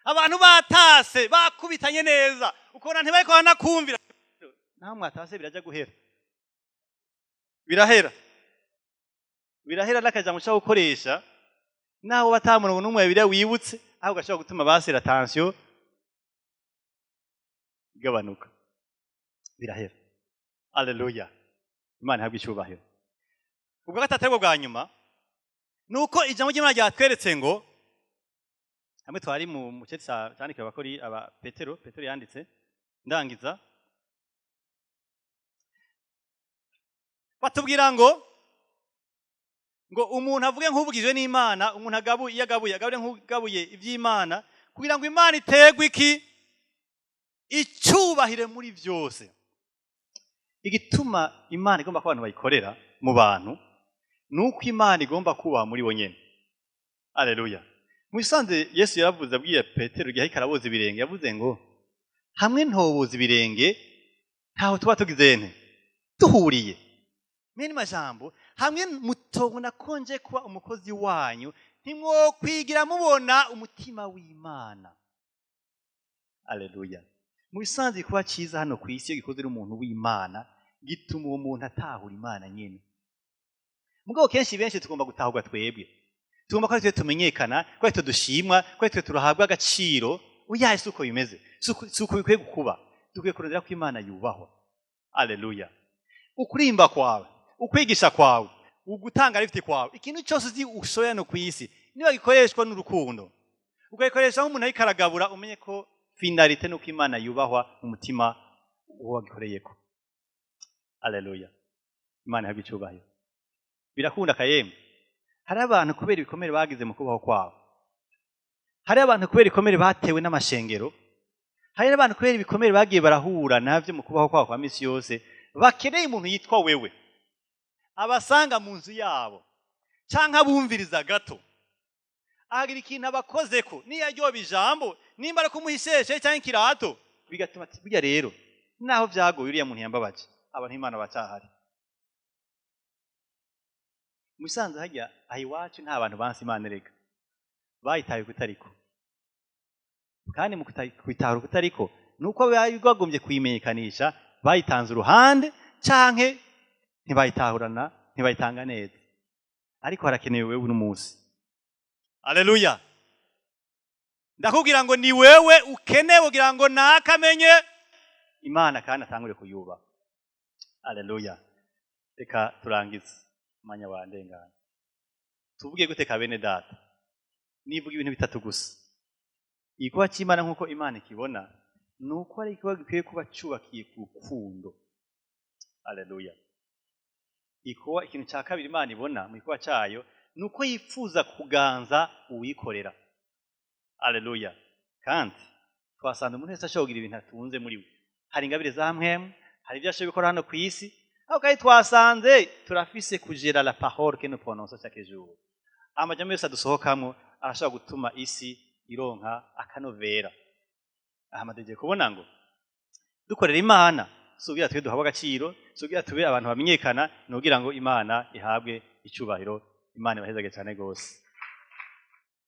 Speaker 1: Abantu batase bakubitanye neza, ukabona ntibariko baranakumvira, naho mwatase biraja guhera. Birahera, birahera n'akajambo ushobora gukoresha naho batamurongo n'umwe bibiriya wibutse, aho gashobora gutuma basera tension igabanuka. Birahera. Aleluya! Imana ihabwe icyubahiro. Ubwa gatatu, aribwo bwa nyuma, ni uko ijambo ry'Imana ryatweretse ngo hamwe twari mu cete candikiwe abakori, aba Petero yanditse, ndangiza, batubwira ngo umuntu avuge nk'uvugijwe n'Imana, umuntu agabuye, iyo agabuye, agabure nk'ugabuye iby'Imana, kugira ngo Imana iterwe iki? Icyubahire muri byose. Igituma Imana igomba ko abantu bayikorera mu bantu ni uko Imana igomba kubaha muri bo nyene. Aleluya! Mu bisanzwe Yesu yaravuze, abwiye Petero igihe ariko araboza ibirenge, yavuze ngo: "Hamwe ntoboza ibirenge, ntaho tuba tugize nte? Duhuriye." Mwene majambo, hamwe mutobona ko nje kuba umukozi wanyu, ntimwokwigira mubona umutima w'Imana. Aleluya! Mu bisanzwe kuba cyiza hano ku isi, iyo gikozwe n'umuntu w'Imana, gituma uwo muntu atahura Imana nyine. Mugabo kenshi benshi tugomba gutahurwa twebwe, tugomba ko ari twe tumenyekana, ko ari twe dushimwa, ko ari twe turahabwa agaciro. Oya, si uko bimeze, si uko bikwiye kuba. Dukwiye kurondera ko Imana yubahwa. Aleluya! Ukurimba kwawe, ukwigisha kwawe, ugutanga lift kwawe, ikintu cyose uzi ushoya hano ku isi, niba gikoreshwa n'urukundo, ukagikoresha nk'umuntu ariko aragabura, umenye ko finalité nuko Imana yubahwa mu mutima uwo wagikoreyeko. Aleluya! Imana ihabwe icyubahiro. Birakunda kayemwe. Hari abantu kubera ibikomere bagize mu kubaho kwabo, hari abantu kubera ibikomere batewe n'amashengero, hari n'abantu kubera ibikomere bagiye barahura navyo mu kubaho kwabo kwa misi yose, bakeneye umuntu yitwa wewe abasanga mu nzu yabo canke abumviriza gato, ahagira ikintu abakozeko, niyo aryoba ijambo, nimba ari kumuha isheshe canke ikirato, bigatuma ati: "Burya rero naho vyagoye, uriya muntu yambabaje, abantu Imana bacahari." Mu bisanzwe harya aha iwacu nta bantu banse Imana, reka bayitaye kutariko, kandi mu kuyitahura kutariko ni uko bari bagombye kuyimenyekanisha, bayitanze uruhande canke ntibayitahurana, ntibayitanga neza. Ariko harakenewe wewe uno munsi. Aleluya! Ndakubwira ngo ni wewe ukenewe kugira ngo nakamenye Imana kandi atangure kuyubaha. Aleluya! Reka turangize, umwanya wa ndengana. Tuvuge gute ka bene data? Nivuga ibintu bitatu gusa. Igikorwa cy'Imana nk'uko Imana ikibona ni uko ari igikorwa gikwiye kuba cyubakiye ku rukundo. Aleluya! Igikorwa, ikintu cya kabiri Imana ibona mu gikorwa cyayo ni uko yifuza kuganza uwikorera. Aleluya! Kandi twasanze umuntu wese ashobora kugira ibintu atunze muri we. Hari ingabire za mpwemu, hari ibyo ashoboye gukora hano ku isi, ariko kandi twasanze turafise kugera la parole que nous prononçons chaque jour. Amajambo yose adusohokamwo arashobora gutuma isi ironka akanovera. Aha mategeko kubona ngo Dukorera Imana si ukugira tube duhabwe agaciro, si ukugira tube abantu bamenyekana, ni ukugira ngo Imana ihabwe icubahiro. Imana ibahezage cyane rwose.